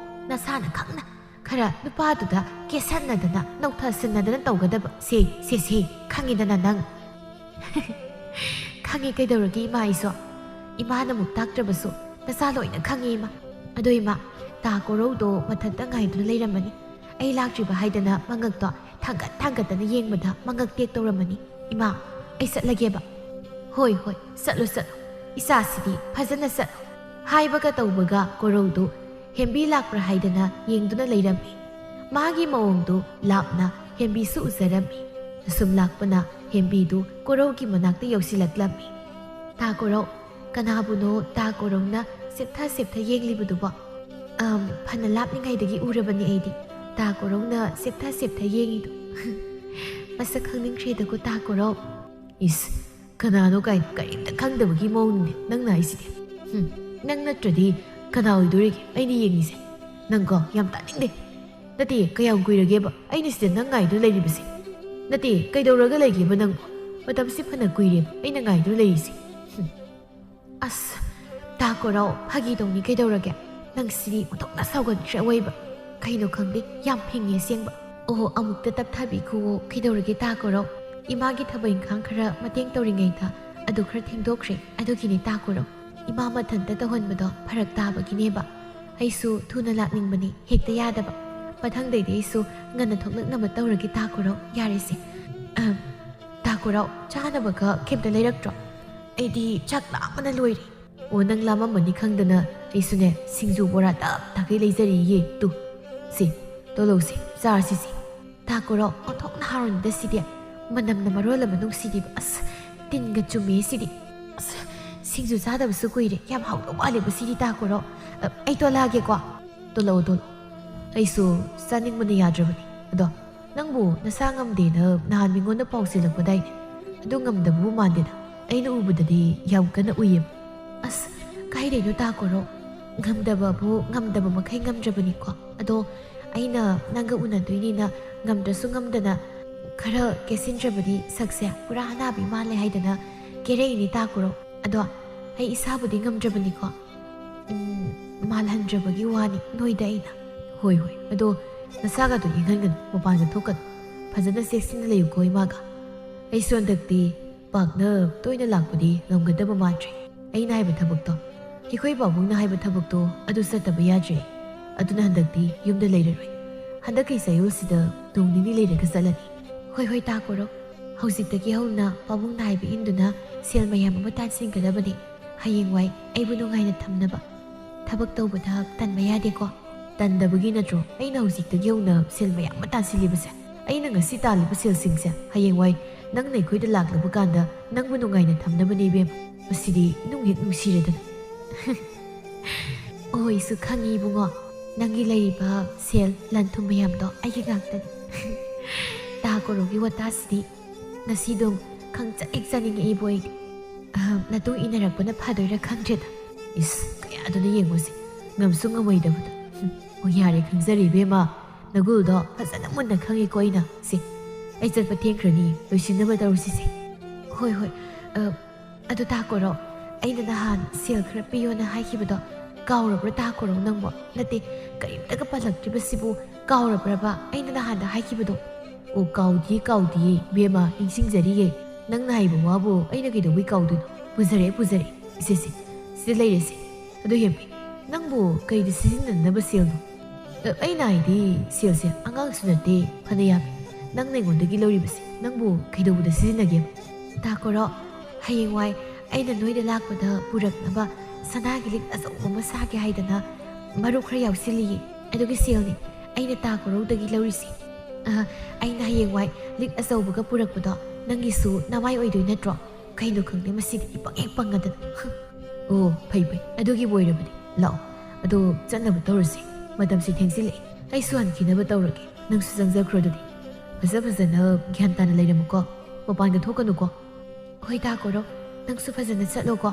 ꯅꯁꯥꯅ ꯈꯪꯅ ꯈꯔ ꯅꯨꯄꯥꯗꯨꯗ ꯀꯦꯁꯟꯅꯗꯅ ꯅꯧꯊꯁꯟꯅꯗꯅ ꯇꯧꯒꯗꯕ꯫ ꯁꯦ, ꯁꯦ, ꯁꯦ, ꯈꯪꯉꯤꯗꯅ ꯅꯪ꯫ ꯈꯪꯉꯤ, ꯀꯩꯗꯧꯔꯒꯦ ꯏꯃꯥ ꯑꯩꯁꯨ? ꯏꯃꯥꯅꯃꯨꯛ ꯇꯥꯛꯇ꯭ꯔꯕꯁꯨ ꯅꯆꯥ ꯂꯣꯏꯅ ꯈꯪꯉꯤ ꯏꯃꯥ꯫ ꯑꯗꯣ ꯏꯃꯥ, ꯇꯥ ꯀꯣꯔꯧꯗꯣ ꯃꯊꯟꯇ ꯉꯥꯏꯗꯨꯅ ꯂꯩꯔꯝꯃꯅꯤ꯫ ꯑꯩ ꯂꯥꯛꯇ꯭ꯔꯤꯕ ꯍꯥꯏꯗꯅ ꯃꯉꯛꯇꯣ ꯊꯥꯡꯒꯠ ꯊꯥꯡꯒꯠꯇꯅ ꯌꯦꯡꯕꯗ ꯃꯉꯛ ꯇꯦꯛ ꯇꯧꯔꯝꯃꯅꯤ꯫ ꯏꯃꯥ, ꯑꯩ ꯆꯠꯂꯒꯦꯕ꯫ ꯍꯣꯏ, ꯍꯣꯏ, ꯆꯠꯂꯣ, ꯆꯠꯂꯣ꯫ ꯏꯆꯥꯁꯤꯗꯤ ꯐꯖꯅ ꯆꯠꯂꯣ꯫ ꯍꯥꯏꯕꯒ ꯇꯧꯕꯒ ꯀꯣꯔꯧꯗꯨ ꯍꯦꯝꯕꯤ ꯂꯥꯛꯄ꯭ꯔꯥ ꯍꯥꯏꯗꯅ ꯌꯦꯡꯗꯨꯅ ꯂꯩꯔꯝꯃꯤ꯫ ꯃꯥꯒꯤ ꯃꯑꯣꯡꯗꯨ ꯂꯥꯞꯅ ꯍꯦꯝꯕꯤꯁꯨ ꯎꯖꯔꯝꯃꯤ꯫ ꯑꯁꯨꯝ ꯂꯥꯛꯄꯅ ꯍꯦꯝꯕꯤꯗꯨ ꯀꯣꯔꯧꯒꯤ ꯃꯅꯥꯛꯇ ꯌꯧꯁꯤꯜꯂꯛꯂꯝꯃꯤ꯫ ꯇꯥ ꯀꯣꯔꯧ, ꯀꯅꯥꯕꯨꯅꯣ ꯇꯥ ꯀꯣꯔꯧꯅ ꯁꯦꯞꯊ ꯁꯦꯞꯊ ꯌꯦꯡꯂꯤꯕꯗꯨꯕꯣ? ꯑꯝ, ꯐꯅ ꯂꯥꯞꯂꯤꯉꯩꯗꯒꯤ ꯎꯔꯕꯅꯤ ꯑꯩꯗꯤ ꯇꯥ ꯀꯣꯔꯧꯅ ꯁꯦꯞꯊ ꯁꯦꯞꯊ ꯌꯦꯡꯉꯤꯗꯨ꯫ ꯃꯁꯛ ꯈꯪꯅꯤꯡꯈ꯭ꯔꯦꯗꯀꯣ ꯇꯥ ꯀꯣꯔꯧ꯫ ꯏꯁ, ꯀꯅꯥꯅꯣ ꯀꯥꯏꯅ ꯀꯔꯤꯝꯇ ꯈꯪꯗꯕꯒꯤ ꯃꯑꯣꯡꯅꯤꯅꯦ ꯅꯪꯅ ꯍꯥꯏꯁꯤꯗꯤ꯫ ꯍꯨꯝ, ꯅꯪ ꯅꯠꯇ꯭ꯔꯗꯤ ꯀꯅꯥ ꯑꯣꯏꯗꯣꯔꯤꯒꯦ ꯑꯩꯅ ꯌꯦꯡꯉꯤꯁꯦ? ꯅꯪꯀꯣ, ꯌꯥꯝ ꯇꯥꯅꯤꯡꯗꯦ꯫ ꯅꯠꯇꯦ, ꯀꯌꯥꯝ ꯀꯨꯏꯔꯒꯦꯕ ꯑꯩꯅ ꯁꯤꯗ ꯅꯪ ꯉꯥꯏꯗꯨꯅ ꯂꯩꯔꯤꯕꯁꯦ? ꯅꯠꯇꯦ, ꯀꯩꯗꯧꯔꯒ ꯂꯩꯒꯦꯕ ꯅꯪꯕꯨ? ꯃꯇꯝꯁꯤ ꯐꯅ ꯀꯨꯏꯔꯦꯕ ꯑꯩꯅ ꯉꯥꯏꯗꯨꯅ ꯂꯩꯔꯤꯁꯦ꯫ ꯍꯨꯝ꯫ ꯑꯁ, ꯇꯥ ꯀꯣꯔꯧ, ꯐꯥꯒꯤ ꯇꯧꯅꯤ, ꯀꯩꯗꯧꯔꯒꯦ? ꯅꯪ ꯁꯤꯗꯤ ꯑꯣꯟꯊꯣꯛꯅ ꯁꯥꯎꯒꯟꯈ꯭ꯔꯦ ꯑꯑꯣꯏꯕ꯫ ꯀꯩꯅꯣ ꯈꯪꯗꯦ, ꯌꯥꯝ ꯐꯤꯡꯉꯦ ꯑꯁꯦꯡꯕ꯫ ꯑꯣꯍꯣ, ꯑꯃꯨꯛꯇ ꯇꯞꯊꯥꯕꯤꯈꯨꯋꯣ, ꯀꯩꯗꯧꯔꯒꯦ ꯇꯥ ꯀꯣꯔꯧ? ꯏꯃꯥꯒꯤ ꯊꯕꯛ ꯏꯪꯈꯥꯡ ꯈꯔ ꯃꯇꯦꯡ ꯇꯧꯔꯤꯉꯩꯗ ꯑꯗꯨ ꯈꯔ ꯊꯦꯡꯗꯣꯛꯈ꯭ꯔꯦ, ꯑꯗꯨꯒꯤꯅꯦ ꯇꯥ ꯀꯣꯔꯧ꯫ ꯏꯃꯥ ꯃꯊꯟꯇ ꯇꯧꯍꯟꯕꯗꯣ ꯐꯔꯛ ꯇꯥꯕꯒꯤꯅꯦꯕ꯫ ꯑꯩꯁꯨ ꯊꯨꯅ ꯂꯥꯛꯅꯤꯡꯕꯅꯤ, ꯍꯦꯛꯇ ꯌꯥꯗꯕ꯫ ꯃꯊꯪꯗꯩꯗꯤ ꯑꯩꯁꯨ ꯉꯟꯅ ꯊꯣꯛꯂꯛꯅꯕ ꯇꯧꯔꯒꯦ ꯇꯥ ꯀꯣꯔꯧ꯫ ꯌꯥꯔꯦꯁꯦ꯫ ꯑꯍꯝ, ꯇꯥ ꯀꯣꯔꯧ, ꯆꯥꯅꯕꯒ ꯀꯩꯝꯇ ꯂꯩꯔꯛꯇ꯭ꯔꯣ? ꯑꯩꯗꯤ ꯆꯥꯛ ꯂꯥꯝꯕꯅ ꯂꯣꯏꯔꯦ꯫ ꯑꯣ, ꯅꯪ ꯂꯥꯝꯃꯝꯃꯅꯤ ꯈꯪꯗꯅ ꯑꯩꯁꯨꯅꯦ ꯁꯤꯡꯖꯨ ꯕꯣꯔꯥ ꯇꯞ ꯇꯥꯈꯩ ꯂꯩꯖꯔꯤꯌꯦ꯫ ꯇꯨ, ꯁꯤ, ꯇꯣꯂꯧꯁꯤ, ꯆꯥꯔꯁꯤ ꯁꯤ꯫ ꯇꯥ ꯀꯣꯔꯧ, ꯑꯣꯟꯊꯣꯛꯅ ꯍꯥꯎꯔꯅꯤꯗ ꯁꯤꯗꯤ꯫ ꯃꯅꯝꯅ ꯃꯔꯣꯜ ꯑꯃ ꯅꯨꯡꯁꯤꯔꯤꯕ꯫ ꯑꯁ, ꯇꯤꯟꯒ ꯆꯨꯝꯃꯦ ꯁꯤꯗꯤ꯫ ꯑꯁ, ꯁꯤꯡꯖꯨ ꯆꯥꯗꯕꯁꯨ ꯀꯨꯏꯔꯦ꯫ ꯌꯥꯝ ꯍꯥꯎꯗꯧ ꯃꯥꯜꯂꯦꯕ ꯁꯤꯗꯤ ꯇꯥ ꯀꯣꯔꯧ꯫ ꯑ, ꯑꯩ ꯇꯣꯂꯛꯑꯒꯦꯀꯣ꯫ ꯇꯣꯂꯛꯑꯣ, ꯇꯣꯂꯛꯑꯣ꯫ ꯑꯩꯁꯨ ꯆꯥꯅꯤꯡꯕꯅ ꯌꯥꯗ꯭ꯔꯕꯅꯤ꯫ ꯑꯗꯣ ꯅꯪꯕꯨ ꯅꯁꯥ ꯉꯝꯗꯦꯅ ꯅꯍꯥꯟ ꯃꯤꯉꯣꯟꯗ ꯄꯥꯎ ꯆꯦꯜꯂꯛꯄꯗꯥꯏꯅꯦ? ꯑꯗꯨ ꯉꯝꯗꯕꯕꯨ ꯃꯥꯟꯗꯦꯗ꯫ ꯑꯩꯅ ꯎꯕꯗꯗꯤ ꯌꯥꯝ ꯀꯟꯅ ꯎꯏꯌꯦ꯫ ꯑꯁ, ꯀꯥꯏꯗꯩꯅꯣ ꯇꯥ ꯀꯣꯔꯧ? ꯉꯝꯗꯕꯕꯨ ꯉꯝꯗꯕ ꯃꯈꯩ ꯉꯝꯗ꯭ꯔꯕꯅꯤꯀꯣ꯫ ꯑꯗꯣ ꯑꯩꯅ ꯅꯪꯒ ꯎꯅꯗꯣꯏꯅꯤꯅ ꯉꯝꯗ꯭ꯔꯁꯨ ꯉꯝꯗꯅ ꯈꯔ ꯀꯦꯁꯤꯟꯗ꯭ꯔꯕꯗꯤ ꯁꯛꯁꯦ ꯄꯨꯔꯥ ꯑꯅꯥꯕꯤ ꯃꯥꯜꯂꯦ ꯍꯥꯏꯗꯅ ꯀꯦꯔꯛꯏꯅꯤ ꯇꯥ ꯀꯣꯔꯧ꯫ ꯑꯗꯣ ꯑꯩ ꯏꯁꯥꯕꯨꯗꯤ ꯉꯝꯗ꯭ꯔꯕꯅꯤꯀꯣ꯫ ꯎꯝ, ꯃꯥꯜꯍꯟꯗ꯭ꯔꯕꯒꯤ ꯋꯥꯅꯤ ꯅꯣꯏꯗ ꯑꯩꯅ꯫ ꯍꯣꯏ, ꯍꯣꯏ꯫ ꯑꯗꯣ ꯅꯁꯥꯒꯗꯣ ꯌꯦꯡꯍꯟꯒꯅꯨ, ꯃꯄꯥꯟꯗ ꯊꯣꯛꯀꯅꯨ꯫ ꯐꯖꯅ ꯆꯦꯛꯁꯤꯟꯅ ꯂꯩꯌꯨꯀꯣ ꯏꯃꯥꯒ꯫ ꯑꯩꯁꯨ ꯍꯟꯗꯛꯇꯤ ꯄꯥꯛꯅ ꯇꯣꯏꯅ ꯂꯥꯛꯄꯗꯤ ꯉꯝꯒꯗꯕ ꯃꯥꯟꯗ꯭ꯔꯦ꯫ ꯑꯩꯅ ꯍꯥꯏꯕ ꯊꯕꯛꯇꯣ, ꯑꯩꯈꯣꯏ ꯄꯥꯕꯨꯡꯅ ꯍꯥꯏꯕ ꯊꯕꯛꯇꯣ ꯑꯗꯨ ꯆꯠꯇꯕ ꯌꯥꯗ꯭ꯔꯦ꯫ ꯑꯗꯨꯅ ꯍꯟꯗꯛꯇꯤ ꯌꯨꯝꯗ ꯂꯩꯔꯔꯣꯏ꯫ ꯍꯟꯗꯛꯀꯤ ꯆꯌꯣꯜꯁꯤꯗ ꯅꯣꯡ ꯅꯤꯅꯤ ꯂꯩꯔꯒ ꯆꯠꯂꯅꯤ꯫ ꯍꯣꯏ, ꯍꯣꯏ, ꯇꯥ ꯀꯣꯔꯧ꯫ ꯍꯧꯖꯤꯛꯇꯒꯤ ꯍꯧꯅ ꯄꯥꯕꯨꯡꯅ ꯍꯥꯏꯕ ꯏꯟꯗꯨꯅ ꯁꯦꯜ ꯃꯌꯥꯝ ꯑꯃ ꯇꯥꯟꯁꯤꯟꯒꯗꯕꯅꯤ꯫ ꯍꯌꯦꯡꯋꯥꯏ ꯑꯩꯕꯨ ꯅꯨꯡꯉꯥꯏꯅ ꯊꯝꯅꯕ꯫ ꯊꯕꯛ ꯇꯧꯕꯗ ꯇꯟꯕ ꯌꯥꯗꯦꯀꯣ꯫ ꯇꯟꯗꯕꯒꯤ ꯅꯠꯇ꯭ꯔꯣ ꯑꯩꯅ ꯍꯧꯖꯤꯛꯇꯒꯤ ꯍꯧꯅ ꯁꯦꯜ ꯃꯌꯥꯝ ꯑꯃ ꯇꯥꯟꯁꯤꯜꯂꯤꯕꯁꯦ? ꯑꯩꯅ ꯉꯁꯤ ꯇꯥꯜꯂꯤꯕ ꯁꯦꯜꯁꯤꯡꯁꯦ ꯍꯌꯦꯡꯋꯥꯏ ꯅꯪꯅ ꯑꯩꯈꯣꯏꯗ ꯂꯥꯛꯂꯕ ꯀꯥꯟꯗ ꯅꯪꯕꯨ ꯅꯨꯡꯉꯥꯏꯅ ꯊꯝꯅꯕꯅꯦ ꯏꯕꯦꯝꯃ꯫ ꯃꯁꯤꯗꯤ ꯅꯨꯡ ꯍꯦꯛ ꯅꯨꯡꯁꯤꯔꯗꯅ꯫ ꯑꯣ, ꯑꯩꯁꯨ ꯈꯪꯉꯤ ꯏꯕꯨꯡꯉꯣ, ꯅꯪꯒꯤ ꯂꯩꯔꯤꯕ ꯁꯦꯜ ꯂꯟ ꯊꯨꯝ ꯃꯌꯥꯝꯗꯣ ꯑꯩꯒꯤ ꯉꯥꯛꯇꯅꯤ꯫ ꯇꯥ ꯀꯣꯔꯧꯒꯤ ꯋꯥꯇꯥꯁꯤꯗꯤ ꯉꯁꯤꯗꯨꯝ ꯈꯪꯆꯥ ꯍꯦꯛ ꯆꯥꯅꯤꯡꯉꯛꯏꯕꯣ ꯑꯩꯗꯤ꯫ ꯑꯍꯝ, ꯅꯇꯨꯡ ꯏꯟꯅꯔꯛꯄꯅ ꯐꯗꯣꯏꯔꯥ ꯈꯪꯗ꯭ꯔꯦꯗ꯫ ꯏꯁ, ꯀꯌꯥꯗꯨꯅ ꯌꯦꯡꯉꯨꯁꯤ, ꯉꯝꯁꯨ ꯉꯝꯃꯣꯏꯗꯕꯗ꯫ ꯍꯨꯝ꯫ ꯑꯣ, ꯌꯥꯔꯦ, ꯈꯪꯖꯔꯦ ꯏꯕꯦꯝꯃ꯫ ꯅꯒꯨꯜꯗꯣ ꯐꯖꯅ ꯃꯨꯟꯅ ꯈꯪꯉꯤꯀꯣ ꯑꯩꯅ꯫ ꯁꯦ, ꯑꯩ ꯆꯠꯄ ꯊꯦꯡꯈ꯭ꯔꯅꯤ, ꯂꯣꯏꯁꯤꯟꯅꯕ ꯇꯧꯔꯁꯤꯁꯦ꯫ ꯍꯣꯏ, ꯍꯣꯏ꯫ ꯑ, ꯑꯗꯨ ꯇꯥꯀꯣꯔꯣ, ꯑꯩꯅ ꯅꯍꯥꯟ ꯁꯦꯜ ꯈꯔ ꯄꯤꯌꯣꯅ ꯍꯥꯏꯈꯤꯕꯗꯣ ꯀꯥꯎꯔꯕ꯭ꯔꯥ ꯇꯥꯀꯣꯔꯣ ꯅꯪꯕꯣ? ꯅꯠꯇꯦ, ꯀꯔꯤꯝꯇꯒ ꯄꯜꯂꯛꯇ꯭ꯔꯤꯕꯁꯤꯕꯨ ꯀꯥꯎꯔꯕ꯭ꯔꯕ ꯑꯩꯅ ꯅꯍꯥꯟꯗ ꯍꯥꯏꯈꯤꯕꯗꯣ? ꯑꯣ, ꯀꯥꯎꯗꯤꯌꯦ, ꯀꯥꯎꯗꯤꯌꯦ, ꯏꯕꯦꯝꯃ, ꯅꯤꯡꯁꯤꯡꯖꯔꯤꯌꯦ꯫ ꯅꯪꯅ ꯍꯥꯏꯕ ꯋꯥꯕꯨ ꯑꯩꯅ ꯀꯩꯗꯧꯕꯩ ꯀꯥꯎꯗꯣꯏꯅꯣ? ꯄꯨꯖꯔꯛꯑꯦ, ꯄꯨꯖꯔꯛꯑꯦ꯫ ꯏꯁꯦ, ꯁꯦ, ꯁꯤꯗ ꯂꯩꯔꯦꯁꯦ꯫ ꯑꯗꯨ ꯍꯦꯝꯕꯤ, ꯅꯪꯕꯨ ꯀꯩꯗ ꯁꯤꯖꯤꯟꯅꯅꯕ ꯁꯦꯜꯅꯣ? ꯑ, ꯑꯩꯅ ꯍꯥꯏꯗꯤ ꯁꯦꯜꯁꯦ ꯑꯉꯥꯡꯁꯨ ꯅꯠꯇꯦ, ꯐꯅ ꯌꯥꯝꯃꯤ꯫ ꯅꯪꯅ ꯑꯩꯉꯣꯟꯗꯒꯤ ꯂꯧꯔꯤꯕꯁꯦ ꯅꯪꯕꯨ ꯀꯩꯗꯧꯕꯗ ꯁꯤꯖꯤꯟꯅꯒꯦꯕ? ꯇꯥꯀꯣꯔꯣ, ꯍꯌꯦꯡꯋꯥꯏ ꯑꯩꯅ ꯅꯣꯏꯗ ꯂꯥꯛꯄꯗ ꯄꯨꯔꯛꯅꯕ ꯁꯅꯥꯒꯤ ꯂꯤꯛ ꯑꯆꯧꯕ ꯑꯃ ꯁꯥꯒꯦ ꯍꯥꯏꯗꯅ ꯃꯔꯨꯞ ꯈꯔ ꯌꯥꯎꯁꯤꯜꯂꯤꯌꯦ꯫ ꯑꯗꯨꯒꯤ ꯁꯦꯜꯅꯤ ꯑꯩꯅ ꯇꯥꯀꯣꯔꯣꯗꯒꯤ ꯂꯧꯔꯤꯁꯦ꯫ ꯑ, ꯑꯩꯅ ꯍꯌꯦꯡꯋꯥꯏ ꯂꯤꯛ ꯑꯆꯧꯕꯒ ꯄꯨꯔꯛꯄꯗꯣ ꯅꯪꯒꯤꯁꯨ ꯅꯃꯥꯏ ꯑꯣꯏꯗꯣꯏ ꯅꯠꯇ꯭ꯔꯣ? ꯀꯩꯅꯣ ꯈꯪꯗꯦ, ꯃꯁꯤꯗꯤ ꯏꯄꯪ ꯍꯦꯛ ꯄꯪꯉꯗꯅ꯫ ꯑꯣ, ꯐꯩ, ꯐꯩ꯫ ꯑꯗꯨꯒꯤꯕꯨ ꯑꯣꯏꯔꯕꯗꯤ ꯂꯥꯛꯑꯣ꯫ ꯑꯗꯣ ꯆꯠꯅꯕ ꯇꯧꯔꯁꯤ꯫ ꯃꯇꯝꯁꯦ ꯊꯦꯡꯖꯤꯜꯂꯛꯑꯦ꯫ ꯑꯩꯁꯨ ꯍꯟꯈꯤꯅꯕ ꯇꯧꯔꯒꯦ꯫ ꯅꯪꯁꯨ ꯆꯪꯖꯈ꯭ꯔꯣ ꯑꯗꯨꯗꯤ꯫ ꯐꯖ ꯐꯖꯅ ꯒ꯭ꯌꯥꯟ ꯇꯥꯅ ꯂꯩꯔꯝꯃꯨꯀꯣ꯫ ꯃꯄꯥꯟꯒ ꯊꯣꯛꯀꯅꯨꯀꯣ꯫ ꯍꯣꯏ ꯇꯥꯀꯣꯔꯣ, ꯅꯪꯁꯨ ꯐꯖꯅ ꯆꯠꯂꯣꯀꯣ꯫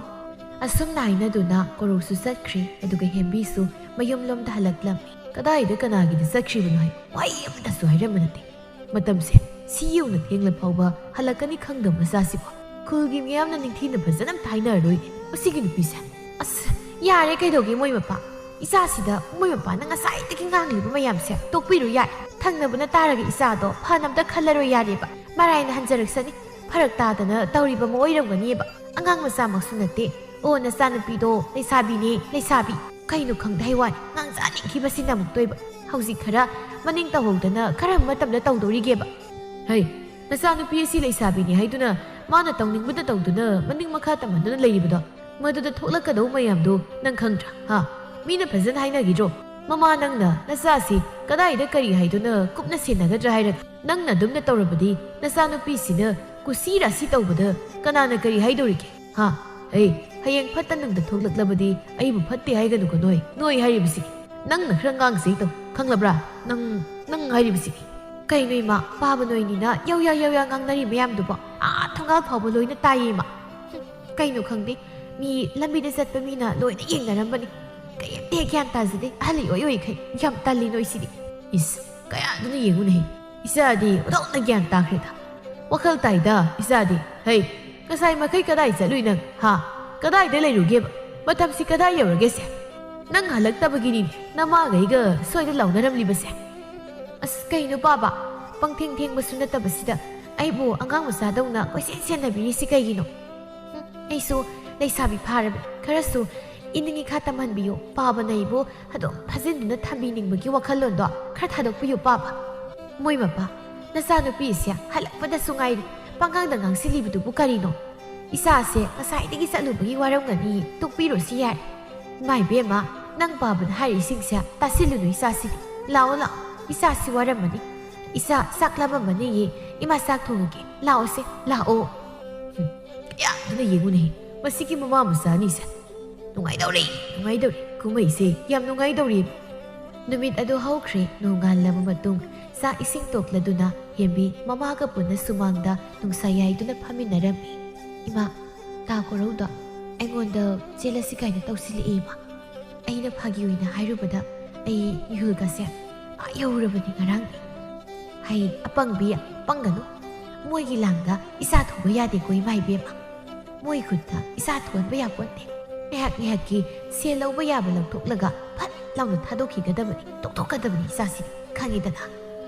ꯑꯁꯨꯝꯅ ꯍꯥꯏꯅꯗꯨꯅ ꯀꯣꯔꯧꯁꯨ ꯆꯠꯈ꯭ꯔꯦ, ꯑꯗꯨꯒ ꯍꯦꯝꯕꯤꯁꯨ ꯃꯌꯨꯝꯂꯣꯝꯗ ꯍꯜꯂꯛꯂꯝꯃꯤ꯫ ꯀꯗꯥꯏꯗ ꯀꯅꯥꯒꯤꯗ ꯆꯠꯈ꯭ꯔꯤꯕꯅꯣ ꯍꯥꯏ ꯋꯥꯍꯩ ꯑꯃꯠꯇꯁꯨ ꯍꯥꯏꯔꯝꯕ ꯅꯠꯇꯦ꯫ ꯃꯇꯝꯁꯦ ꯁꯤ ꯌꯧꯅ ꯊꯦꯡꯂ ꯐꯥꯎꯕ ꯍꯜꯂꯛꯀꯅꯤ ꯈꯪꯗꯕ ꯃꯆꯥꯁꯤꯕꯣ꯫ ꯈꯨꯜꯒꯤ ꯃꯤꯌꯥꯝꯅ ꯅꯤꯡꯊꯤꯅ ꯐꯖꯅ ꯑꯝꯇ ꯍꯥꯏꯅꯔꯔꯣꯏꯅꯦ ꯃꯁꯤꯒꯤ ꯅꯨꯄꯤꯁꯦ꯫ ꯑꯁ, ꯌꯥꯔꯦ, ꯀꯩꯗꯧꯒꯦ ꯃꯣꯏ ꯃꯄꯥ? ꯏꯆꯥꯁꯤꯗ ꯃꯣꯏ ꯃꯄꯥꯅ ꯉꯁꯥꯏꯗꯒꯤ ꯉꯥꯡꯂꯤꯕ ꯃꯌꯥꯝꯁꯦ ꯇꯣꯛꯄꯤꯔꯨ ꯌꯥꯔꯦ꯫ ꯊꯪꯅꯕꯅ ꯇꯥꯔꯒ ꯏꯆꯥꯗꯣ ꯐꯅ ꯑꯝꯇ ꯈꯜꯂꯔꯣꯏ ꯌꯥꯔꯦꯕ꯫ ꯃꯔꯥꯏꯅ ꯍꯟꯖꯔꯛꯁꯅꯤ꯫ ꯐꯔꯛ ꯇꯥꯗꯅ ꯇꯧꯔꯤꯕ ꯑꯃ ꯑꯣꯏꯔꯝꯒꯅꯤꯕ꯫ ꯑꯉꯥꯡ ꯃꯆꯥꯃꯛꯁꯨ ꯅꯠꯇꯦ꯫ ꯑꯣ, ꯅꯆꯥꯅꯨꯄꯤꯗꯣ ꯂꯩꯁꯥꯕꯤꯅꯦ, ꯂꯩꯁꯥꯕꯤ꯫ ꯀꯩꯅꯣ ꯈꯪꯗꯦ ꯍꯥꯏꯋꯥꯅꯤ, ꯉꯥꯡꯖꯥꯅꯤꯡꯈꯤꯕꯁꯤꯅ ꯑꯃꯨꯛꯇꯣꯏꯕ꯫ ꯍꯧꯖꯤꯛ ꯈꯔ ꯃꯅꯤꯡ ꯇꯧꯍꯧꯗꯅ ꯀꯔꯝꯕ ꯃꯇꯝꯗ ꯇꯧꯗꯣꯔꯤꯒꯦꯕ? ꯍꯩ, ꯅꯆꯥꯅꯨꯄꯤ ꯑꯁꯤ ꯂꯩꯁꯥꯕꯤꯅꯤ ꯍꯥꯏꯗꯨꯅ ꯃꯥꯅ ꯇꯧꯅꯤꯡꯕꯗ ꯇꯧꯗꯨꯅ ꯃꯅꯤꯡ ꯃꯈꯥ ꯇꯝꯍꯟꯗꯨꯅ ꯂꯩꯔꯤꯕꯗꯣ, ꯃꯗꯨꯗ ꯊꯣꯛꯂꯛꯀꯗꯧꯕ ꯃꯌꯥꯝꯗꯣ ꯅꯪ ꯈꯪꯗ꯭ꯔꯥ? ꯍꯥ? ꯃꯤꯅ ꯐꯖꯅ ꯍꯥꯏꯅꯈꯤꯗ꯭ꯔꯣ? ꯃꯃꯥ ꯅꯪꯅ ꯅꯆꯥꯁꯤ ꯀꯗꯥꯏꯗ ꯀꯔꯤ ꯍꯥꯏꯗꯨꯅ ꯀꯨꯞꯅ ꯁꯦꯟꯅꯒꯗ꯭ꯔꯥ ꯍꯥꯏꯔꯒ ꯅꯪꯅ ꯑꯗꯨꯝꯅ ꯇꯧꯔꯕꯗꯤ ꯅꯆꯥꯅꯨꯄꯤꯁꯤꯅ ꯀꯨꯁꯤ ꯔꯥꯁꯤ ꯇꯧꯕꯗ ꯀꯅꯥꯅ ꯀꯔꯤ ꯍꯥꯏꯗꯧꯔꯤꯒꯦ? ꯍꯥ? ꯑꯩ ꯍꯌꯦꯡ ꯐꯠꯇ ꯅꯨꯡꯗ ꯊꯣꯛꯂꯛꯂꯕꯗꯤ ꯑꯩꯕꯨ ꯐꯠꯇꯦ ꯍꯥꯏꯒꯅꯨꯀꯣ ꯅꯣꯏ꯫ ꯅꯣꯏ ꯍꯥꯏꯔꯤꯕꯁꯤ ꯅꯪꯅ ꯈꯔ ꯉꯥꯡꯖꯩ ꯇꯧ, ꯈꯪꯂꯕ꯭ꯔꯥ? ꯅꯪ, ꯅꯪ ꯍꯥꯏꯔꯤꯕꯁꯤ꯫ ꯀꯩꯅꯣ ꯏꯃꯥ, ꯄꯥꯕ ꯅꯣꯏꯅꯤꯅ ꯌꯧꯌꯥ ꯌꯧꯌꯥ ꯉꯥꯡꯅꯔꯤ ꯃꯌꯥꯝꯗꯨꯕꯣ? ꯑꯥ ꯊꯣꯡꯒꯥꯜ ꯐꯥꯎꯕ ꯂꯣꯏꯅ ꯇꯥꯏꯌꯦ ꯏꯃꯥ꯫ ꯍꯨꯝ, ꯀꯩꯅꯣ ꯈꯪꯗꯦ, ꯃꯤ ꯂꯝꯕꯤꯗ ꯆꯠꯄ ꯃꯤꯅ ꯂꯣꯏꯅ ꯌꯦꯡꯅꯔꯝꯕꯅꯤ꯫ ꯀꯩꯝꯇ ꯍꯦꯛ ꯒ꯭ꯌꯥꯟ ꯇꯥꯖꯗꯦ꯫ ꯑꯍꯜ ꯏꯑꯣꯏ ꯑꯣꯏꯈꯩ ꯌꯥꯝ ꯇꯜꯂꯤ ꯅꯣꯏꯁꯤꯗꯤ꯫ ꯏꯁ, ꯀꯌꯥꯗꯨꯅ ꯌꯦꯡꯉꯨꯅꯦꯍꯦ꯫ ꯏꯆꯥꯗꯤ ꯑꯣꯟꯊꯣꯛꯅ ꯒ꯭ꯌꯥꯟ ꯇꯥꯈ꯭ꯔꯦꯗ꯫ ꯋꯥꯈꯜ ꯇꯥꯏꯗ ꯏꯆꯥꯗꯤ꯫ ꯍꯩ, ꯉꯁꯥꯏ ꯃꯈꯩ ꯀꯗꯥꯏ ꯆꯠꯂꯨꯏ ꯅꯪ? ꯍꯥ? ꯀꯗꯥꯏꯗ ꯂꯩꯔꯨꯒꯦꯕ? ꯃꯇꯝꯁꯤ ꯀꯗꯥꯏ ꯌꯧꯔꯒꯦꯁꯦ? ꯅꯪ ꯍꯜꯂꯛꯇꯕꯒꯤꯅꯤꯅꯦ ꯅꯃꯥꯒꯩꯒ ꯁ꯭ꯋꯥꯏꯗ ꯂꯥꯎꯅꯔꯝꯂꯤꯕꯁꯦ꯫ ꯑꯁ, ꯀꯩꯅꯣ ꯄꯥꯕ? ꯄꯪꯊꯦꯡ ꯊꯦꯡꯕꯁꯨ ꯅꯠꯇꯕꯁꯤꯗ ꯑꯩꯕꯨ ꯑꯉꯥꯡ ꯃꯆꯥꯗꯧꯅ ꯀꯣꯏꯁꯦꯟ ꯁꯦꯟꯅꯕꯤꯔꯤꯁꯤ ꯀꯩꯒꯤꯅꯣ? ꯍꯨꯝ, ꯑꯩꯁꯨ ꯂꯩꯁꯥꯕꯤ ꯐꯥꯔꯕꯅꯤ꯫ ꯈꯔꯁꯨ ꯏꯅꯤꯡ ꯏꯈꯥ ꯇꯝꯍꯟꯕꯤꯌꯨ꯫ ꯄꯥꯕꯅ ꯑꯩꯕꯨ ꯑꯗꯨꯝ ꯐꯥꯖꯤꯟꯗꯨꯅ ꯊꯝꯕꯤꯅꯤꯡꯕꯒꯤ ꯋꯥꯈꯜꯂꯣꯟꯗꯣ ꯈꯔ ꯊꯥꯗꯣꯛꯄꯤꯌꯨ ꯄꯥꯕ꯫ ꯃꯣꯏ ꯃꯄꯥ, ꯅꯆꯥꯅꯨꯄꯤ ꯑꯁꯦ ꯍꯜꯂꯛꯄꯗꯁꯨ ꯉꯥꯏꯔꯤ꯫ ꯄꯪꯉꯥꯡꯗ ꯉꯥꯡꯁꯤꯜꯂꯤꯕꯗꯨꯕꯨ ꯀꯔꯤꯅꯣ? ꯏꯆꯥꯁꯦ ꯉꯁꯥꯏꯗꯒꯤ ꯆꯠꯂꯨꯕꯒꯤ ꯋꯥꯔꯝꯒꯅꯤ, ꯇꯣꯛꯄꯤꯔꯣꯁꯤ ꯌꯥꯔꯦ꯫ ꯏꯃꯥ ꯏꯕꯦꯝꯃ, ꯅꯪ ꯄꯥꯕꯅ ꯍꯥꯏꯔꯤꯁꯤꯡꯁꯦ ꯇꯥꯁꯤꯜꯂꯨꯅꯨ ꯏꯆꯥꯁꯤꯗꯤ꯫ ꯂꯥꯛꯑꯣ, ꯂꯥꯛꯑꯣ, ꯏꯆꯥꯁꯤ ꯋꯥꯔꯝꯃꯅꯤ꯫ ꯏꯆꯥ ꯆꯥꯛ ꯂꯥꯝꯃꯝꯃꯅꯤꯌꯦ, ꯏꯃꯥ ꯆꯥꯛ ꯊꯣꯡꯉꯒꯦ꯫ ꯂꯥꯛꯑꯣꯁꯦ, ꯂꯥꯛꯑꯣ꯫ ꯍꯨꯝ, ꯀꯌꯥꯗꯨꯅ ꯌꯦꯡꯉꯨꯅꯦꯍꯦ, ꯃꯁꯤꯒꯤ ꯃꯃꯥ ꯃꯆꯥ ꯑꯅꯤꯁꯦ꯫ ꯅꯨꯡꯉꯥꯏꯗꯧꯔꯤ, ꯅꯨꯡꯉꯥꯏꯗꯧꯔꯤ꯫ ꯀꯨꯝꯍꯩꯁꯦ ꯌꯥꯝ ꯅꯨꯡꯉꯥꯏꯗꯧꯔꯤ꯫ ꯅꯨꯃꯤꯠ ꯑꯗꯨ ꯍꯧꯈ꯭ꯔꯦ꯫ ꯅꯣꯡꯉꯥꯜꯂꯕ ꯃꯇꯨꯡ ꯆꯥꯛ ꯏꯁꯤꯡ ꯇꯣꯛꯂꯗꯨꯅ ꯍꯦꯝꯕꯤ ꯃꯃꯥꯒ ꯄꯨꯟꯅ ꯁꯨꯃꯥꯡꯗ ꯅꯨꯡꯁꯥ ꯌꯥꯏꯗꯨꯅ ꯐꯝꯃꯤꯟꯅꯔꯝꯃꯤ꯫ "ꯏꯃꯥ, ꯇꯥ ꯀꯣꯔꯧꯗꯣ ꯑꯩꯉꯣꯟꯗ ꯆꯦꯜꯂꯁꯤ ꯀꯥꯏꯅ ꯇꯧꯁꯤꯜꯂꯛꯑꯦ, ꯏꯃꯥ꯫ ꯑꯩꯅ ꯐꯥꯒꯤ ꯑꯣꯏꯅ ꯍꯥꯏꯔꯨꯕꯗ ꯑꯩ ꯃꯤꯍꯨꯜꯒꯁꯦ ꯑꯥ ꯌꯧꯔꯕꯅꯤ ꯉꯔꯥꯡꯗꯤ꯫ ꯍꯩ, ꯑꯄꯪꯕꯤ, ꯄꯪꯒꯅꯨ꯫ ꯃꯣꯏꯒꯤ ꯂꯥꯡꯗ ꯏꯆꯥ ꯊꯨꯕ ꯌꯥꯗꯦꯀꯣ, ꯏꯃꯥ ꯏꯕꯦꯝꯃ꯫ ꯃꯣꯏ ꯈꯨꯠꯇ ꯏꯆꯥ ꯊꯨꯍꯟꯕ ꯌꯥꯄꯣꯟꯇꯦ꯫ ꯉꯥꯏꯍꯥꯛ ꯉꯥꯏꯍꯥꯛꯀꯤ ꯁꯦꯜ ꯂꯧꯕ ꯌꯥꯕ ꯂꯧꯊꯣꯛꯂꯒ ꯐꯠ ꯂꯥꯎꯅ ꯊꯥꯗꯣꯛꯈꯤꯒꯗꯕꯅꯤ, ꯇꯣꯛꯊꯣꯛꯀꯗꯕꯅꯤ ꯏꯆꯥꯁꯤꯗꯤ, ꯈꯪꯉꯤꯗꯅ꯫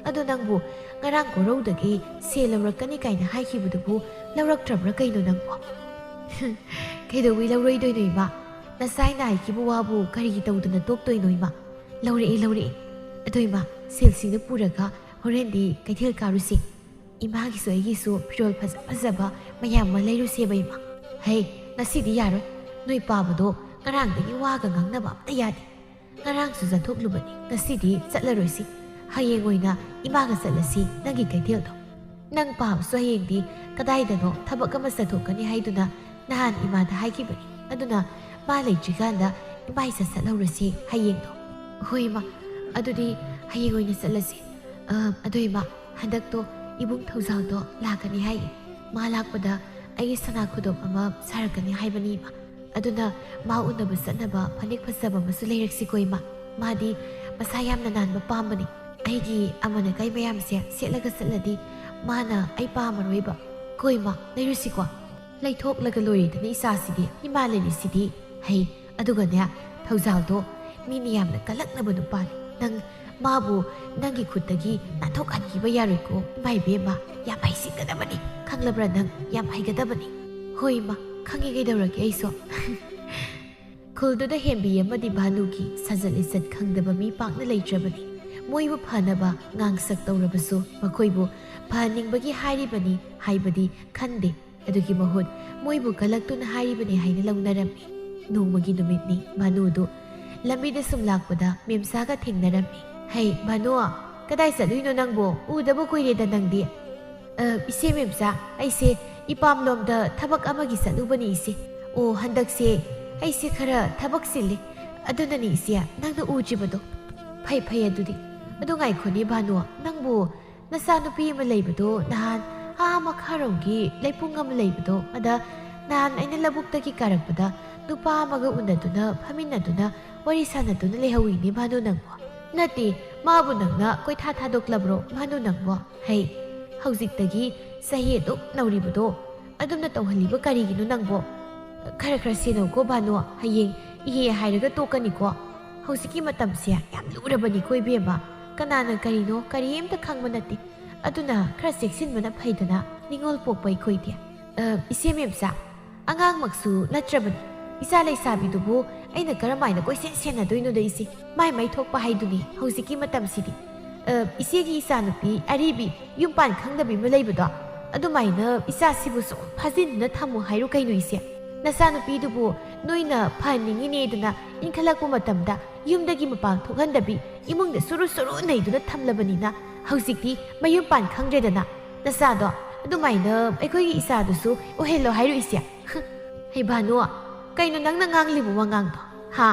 ꯑꯗꯣ ꯅꯪꯕꯨ ꯉꯔꯥꯡ ꯀꯣꯔꯧꯗꯒꯤ ꯁꯦꯜ ꯂꯧꯔꯛꯀꯅꯤ ꯀꯥꯏꯅ ꯍꯥꯏꯈꯤꯕꯗꯨꯕꯨ ꯂꯧꯔꯛꯇ꯭ꯔꯕ꯭ꯔꯥ ꯀꯩꯅꯣ ꯅꯪꯕꯣ?" "ꯀꯩꯗꯧꯕꯩ ꯂꯧꯔꯣꯏꯗꯣꯏꯅꯣ, ꯏꯃꯥ? ꯅꯆꯥꯏꯅ ꯍꯥꯏꯈꯤꯕ ꯋꯥꯕꯨ ꯀꯔꯤꯒꯤ ꯇꯧꯗꯅ ꯇꯣꯛꯇꯣꯏꯅꯣ, ꯏꯃꯥ? ꯂꯧꯔꯛꯑꯦ, ꯂꯧꯔꯛꯑꯦ꯫ ꯑꯗꯣ ꯏꯃꯥ, ꯁꯦꯜꯁꯤꯡꯗꯨ ꯄꯨꯔꯒ ꯍꯣꯔꯦꯟꯗꯤ ꯀꯩꯊꯦꯜ ꯀꯥꯔꯨꯁꯤ꯫ ꯏꯃꯥꯒꯤꯁꯨ ꯑꯩꯒꯤꯁꯨ ꯐꯤꯔꯣꯜ ꯐꯖ ꯐꯖꯕ ꯃꯌꯥꯝ ꯑꯃ ꯂꯩꯔꯨꯁꯦꯕ, ꯏꯃꯥ꯫ ꯍꯩ, ꯉꯁꯤꯗꯤ ꯌꯥꯔꯣꯏ꯫ ꯅꯣꯏ ꯄꯥꯕꯗꯣ ꯉꯔꯥꯡꯗꯒꯤ ꯋꯥꯒ ꯉꯥꯡꯅꯕ ꯑꯝꯇ ꯌꯥꯗꯦ꯫ ꯉꯔꯥꯡꯁꯨ ꯆꯠꯊꯣꯛꯂꯨꯕꯅꯤ, ꯉꯁꯤꯗꯤ ꯆꯠꯂꯔꯣꯏꯁꯤ꯫ ꯍꯌꯦꯡ ꯑꯣꯏꯅ ꯏꯃꯥꯒ ꯆꯠꯂꯁꯤ ꯅꯪꯒꯤ ꯀꯩꯊꯦꯜꯗꯣ꯫ ꯅꯪ ꯄꯥꯕꯁꯨ ꯍꯌꯦꯡꯗꯤ ꯀꯗꯥꯏꯗꯅꯣ ꯊꯕꯛ ꯑꯃ ꯆꯠꯊꯣꯛꯀꯅꯤ ꯍꯥꯏꯗꯨꯅ ꯅꯍꯥꯟ ꯏꯃꯥꯗ ꯍꯥꯏꯈꯤꯕꯅꯤ꯫ ꯑꯗꯨꯅ ꯃꯥ ꯂꯩꯇ꯭ꯔꯤꯀꯥꯟꯗ ꯏꯃꯥꯏ ꯆꯠ ꯆꯠꯍꯧꯔꯁꯤ ꯍꯌꯦꯡꯗꯣ꯫" "ꯍꯣꯏ, ꯏꯃꯥ, ꯑꯗꯨꯗꯤ ꯍꯌꯦꯡ ꯑꯣꯏꯅ ꯆꯠꯂꯁꯤ꯫ ꯑ, ꯑꯗꯣ ꯏꯃꯥ, ꯍꯟꯗꯛꯇꯣ ꯏꯕꯨꯡ ꯊꯧꯖꯥꯜꯗꯣ ꯂꯥꯛꯀꯅꯤ ꯍꯥꯏꯌꯦ꯫ ꯃꯥ ꯂꯥꯛꯄꯗ ꯑꯩꯒꯤ ꯁꯅꯥ ꯈꯨꯗꯣꯞ ꯑꯃ ꯁꯥꯔꯛꯀꯅꯤ ꯍꯥꯏꯕꯅꯤ, ꯏꯃꯥ꯫ ꯑꯗꯨꯅ ꯃꯥ ꯎꯅꯕ ꯆꯠꯅꯕ ꯐꯅꯦꯛ ꯐꯖꯕ ꯑꯃꯁꯨ ꯂꯩꯔꯛꯁꯤꯀꯣ ꯏꯃꯥ꯫ ꯃꯥꯗꯤ ꯃꯁꯥ ꯌꯥꯝꯅ ꯅꯥꯟꯕ ꯄꯥꯝꯕꯅꯤ꯫ ꯑꯩꯒꯤ ꯑꯃꯅ ꯀꯥꯏ ꯃꯌꯥꯝꯁꯦ ꯁꯦꯠꯂꯒ ꯆꯠꯂꯗꯤ ꯃꯥꯅ ꯑꯩ ꯄꯥꯝꯃꯔꯣꯏꯕ꯫ ꯀꯣ ꯏꯃꯥ, ꯂꯩꯔꯨꯁꯤꯀꯣ꯫ ꯂꯩꯊꯣꯛꯂꯒ ꯂꯣꯏꯔꯦꯗꯅ ꯏꯆꯥꯁꯤꯗꯤ, ꯏꯃꯥ ꯂꯩꯔꯤꯁꯤꯗꯤ꯫ ꯍꯩ, ꯑꯗꯨꯒꯅꯦ, ꯊꯧꯖꯥꯜꯗꯣ ꯃꯤꯅ ꯌꯥꯝꯅ ꯀꯜꯂꯛꯅꯕ ꯅꯨꯄꯥꯅꯤ꯫ ꯅꯪ ꯃꯥꯕꯨ ꯅꯪꯒꯤ ꯈꯨꯠꯇꯒꯤ ꯅꯥꯟꯊꯣꯛꯍꯟꯈꯤꯕ ꯌꯥꯔꯣꯏꯀꯣ꯫ ꯏꯃꯥ ꯏꯕꯦꯝꯃ, ꯌꯥꯝ ꯍꯩꯁꯤꯡꯒꯗꯕꯅꯤ꯫ ꯈꯪꯂꯕ꯭ꯔꯥ ꯅꯪ? ꯌꯥꯝ ꯍꯩꯒꯗꯕꯅꯤ꯫ ꯍꯣꯏ ꯏꯃꯥ, ꯈꯪꯉꯤ, ꯀꯩꯗꯧꯔꯒꯦ ꯑꯩꯁꯨ꯫ ꯈꯨꯜꯗꯨꯗ ꯍꯦꯝꯕꯤ ꯑꯃꯗꯤ ꯚꯥꯅꯨꯒꯤ ꯁꯥꯖꯠ ꯂꯤꯆꯠ ꯈꯪꯗꯕ ꯃꯤ ꯄꯥꯛꯅ ꯂꯩꯇ꯭ꯔꯕꯅꯤ꯫ ꯃꯣꯏꯕꯨ ꯐꯅꯕ ꯉꯥꯡꯁꯛ ꯇꯧꯔꯕꯁꯨ ꯃꯈꯣꯏꯕꯨ ꯐꯍꯟꯅꯤꯡꯕꯒꯤ ꯍꯥꯏꯔꯤꯕꯅꯤ ꯍꯥꯏꯕꯗꯤ ꯈꯟꯗꯦ꯫ ꯑꯗꯨꯒꯤ ꯃꯍꯨꯠ ꯃꯣꯏꯕꯨ ꯀꯂꯛꯇꯨꯅ ꯍꯥꯏꯔꯤꯕꯅꯤ ꯍꯥꯏꯅ ꯂꯧꯅꯔꯝꯃꯤ꯫ ꯅꯣꯡꯃꯒꯤ ꯅꯨꯃꯤꯠꯅꯤ꯫ ꯚꯥꯅꯨꯗꯨ ꯂꯝꯕꯤꯗ ꯁꯨꯝ ꯂꯥꯛꯄꯗ ꯃꯦꯝꯆꯥꯒ ꯊꯦꯡꯅꯔꯝꯃꯤ꯫ "ꯍꯩ ꯚꯥꯅꯨ, ꯀꯗꯥꯏ ꯆꯠꯂꯨꯏꯅꯣ ꯅꯪꯕꯨ? ꯎꯗꯕ ꯀꯨꯏꯔꯦꯗ ꯅꯪꯗꯤ꯫" "ꯑ, ꯏꯆꯦ ꯃꯦꯝꯆꯥ, ꯑꯩꯁꯦ ꯏꯄꯥꯝꯂꯣꯝꯗ ꯊꯕꯛ ꯑꯃꯒꯤ ꯆꯠꯂꯨꯕꯅꯤ ꯏꯆꯦ꯫ ꯑꯣ, ꯍꯟꯗꯛꯁꯦ ꯑꯩꯁꯦ ꯈꯔ ꯊꯕꯛ ꯆꯤꯜꯂꯤ꯫ ꯑꯗꯨꯅꯅꯤ ꯏꯆꯦ, ꯅꯪꯅ ꯎꯗ꯭ꯔꯤꯕꯗꯣ꯫" "ꯐꯩ ꯐꯩ ꯑꯗꯨꯗꯤ꯫ ꯑꯗꯨ ꯉꯥꯏꯈꯣꯅꯦ ꯚꯥꯅꯨ, ꯅꯪꯕꯨ ꯅꯆꯥꯅꯨꯄꯤ ꯑꯃ ꯂꯩꯕꯗꯣ ꯅꯍꯥꯟ ꯑꯥ ꯃꯈꯥꯔꯣꯝꯒꯤ ꯂꯩꯄꯨꯡ ꯑꯃ ꯂꯩꯕꯗꯣ, ꯑꯗ ꯅꯍꯥꯟ ꯑꯩꯅ ꯂꯧꯕꯨꯛꯇꯒꯤ ꯀꯥꯔꯛꯄꯗ ꯅꯨꯄꯥ ꯑꯃꯒ ꯎꯅꯗꯨꯅ ꯐꯝꯃꯤꯟꯅꯗꯨꯅ ꯋꯥꯔꯤ ꯁꯥꯟꯅꯗꯨꯅ ꯂꯩꯍꯧꯋꯤꯅꯦ ꯚꯥꯅꯨ ꯅꯪꯕꯣ?" "ꯅꯠꯇꯦ, ꯃꯥꯕꯨ ꯅꯪꯅ ꯀꯣꯏꯊꯥ ꯊꯥꯗꯣꯛꯂꯕ꯭ꯔꯣ ꯚꯥꯅꯨ ꯅꯪꯕꯣ? ꯍꯩ, ꯍꯧꯖꯤꯛꯇꯒꯤ ꯆꯍꯤ ꯑꯗꯨꯛ ꯅꯧꯔꯤꯕꯗꯣ ꯑꯗꯨꯝꯅ ꯇꯧꯍꯜꯂꯤꯕ ꯀꯔꯤꯒꯤꯅꯣ ꯅꯪꯕꯣ? ꯈꯔ ꯈꯔ ꯁꯦꯟꯅꯧꯀꯣ ꯚꯥꯅꯨ, ꯍꯌꯦꯡ ꯏꯍꯦ ꯍꯥꯏꯔꯒ ꯇꯣꯛꯀꯅꯤꯀꯣ꯫ ꯍꯧꯖꯤꯛꯀꯤ ꯃꯇꯝꯁꯦ ꯌꯥꯝ ꯂꯨꯔꯕꯅꯤꯀꯣ ꯏꯕꯦꯝꯃ꯫ ꯀꯅꯥꯅ ꯀꯔꯤꯅꯣ ꯀꯔꯤꯝꯇ ꯈꯪꯕ ꯅꯠꯇꯦ꯫ ꯑꯗꯨꯅ ꯈꯔ ꯆꯦꯛꯁꯤꯟꯕꯅ ꯐꯩꯗꯅ, ꯅꯤꯉꯣꯜ ꯄꯣꯛꯄ ꯑꯩꯈꯣꯏꯗꯤ꯫" "ꯑ, ꯏꯆꯦ ꯃꯦꯝꯆꯥ, ꯑꯉꯥꯡꯃꯛꯁꯨ ꯅꯠꯇ꯭ꯔꯕꯅꯤ꯫ ꯏꯆꯥ ꯂꯩꯁꯥꯕꯤꯗꯨꯕꯨ ꯑꯩꯅ ꯀꯔꯝꯍꯥꯏꯅ ꯀꯣꯏꯁꯦꯟ ꯁꯦꯟꯅꯗꯣꯏꯅꯣꯗ ꯏꯆꯦ? ꯃꯥꯏ ꯃꯥꯏ ꯊꯣꯛꯄ ꯍꯥꯏꯗꯨꯅꯤ ꯍꯧꯖꯤꯛꯀꯤ ꯃꯇꯝꯁꯤꯗꯤ꯫ ꯑ, ꯏꯆꯦꯒꯤ ꯏꯆꯥꯅꯨꯄꯤ ꯑꯔꯤꯕꯤ ꯌꯨꯝ ꯄꯥꯟ ꯈꯪꯗꯕꯤ ꯑꯃ ꯂꯩꯕꯗꯣ, ꯑꯗꯨꯃꯥꯏꯅ ꯏꯆꯥꯁꯤꯕꯨ ꯁꯨꯝ ꯐꯥꯖꯤꯟꯗꯨꯅ ꯊꯝꯃꯨ ꯍꯥꯏꯔꯣ ꯀꯩꯅꯣ ꯏꯆꯦ? ꯅꯆꯥꯅꯨꯄꯤꯗꯨꯕꯨ ꯅꯣꯏꯅ ꯐꯍꯟꯅꯤꯡꯉꯤꯅꯦꯗꯅ ꯏꯟꯈꯠꯂꯛꯄ ꯃꯇꯝꯗ ꯌꯨꯝꯗꯒꯤ ꯃꯄꯥꯟ ꯊꯣꯛꯍꯟꯗꯕꯤ ꯏꯃꯨꯡꯗ ꯁꯨꯔꯨ ꯁꯨꯔꯨ ꯅꯩꯗꯨꯅ ꯊꯝꯂꯕꯅꯤꯅ ꯍꯧꯖꯤꯛꯇꯤ ꯃꯌꯨꯝ ꯄꯥꯟ ꯈꯪꯗ꯭ꯔꯦꯗꯅ꯫ ꯅꯆꯥꯗꯣ ꯑꯗꯨꯃꯥꯏꯅ ꯑꯩꯈꯣꯏꯒꯤ ꯏꯆꯥꯗꯨꯁꯨ ꯑꯣꯏꯍꯜꯂꯣ ꯍꯥꯏꯔꯣ ꯏꯆꯦ?" "ꯍꯩ ꯚꯥꯅꯨ, ꯀꯩꯅꯣ ꯅꯪꯅ ꯉꯥꯡꯂꯤꯕ ꯋꯥꯉꯥꯡꯗꯣ? ꯍꯥ?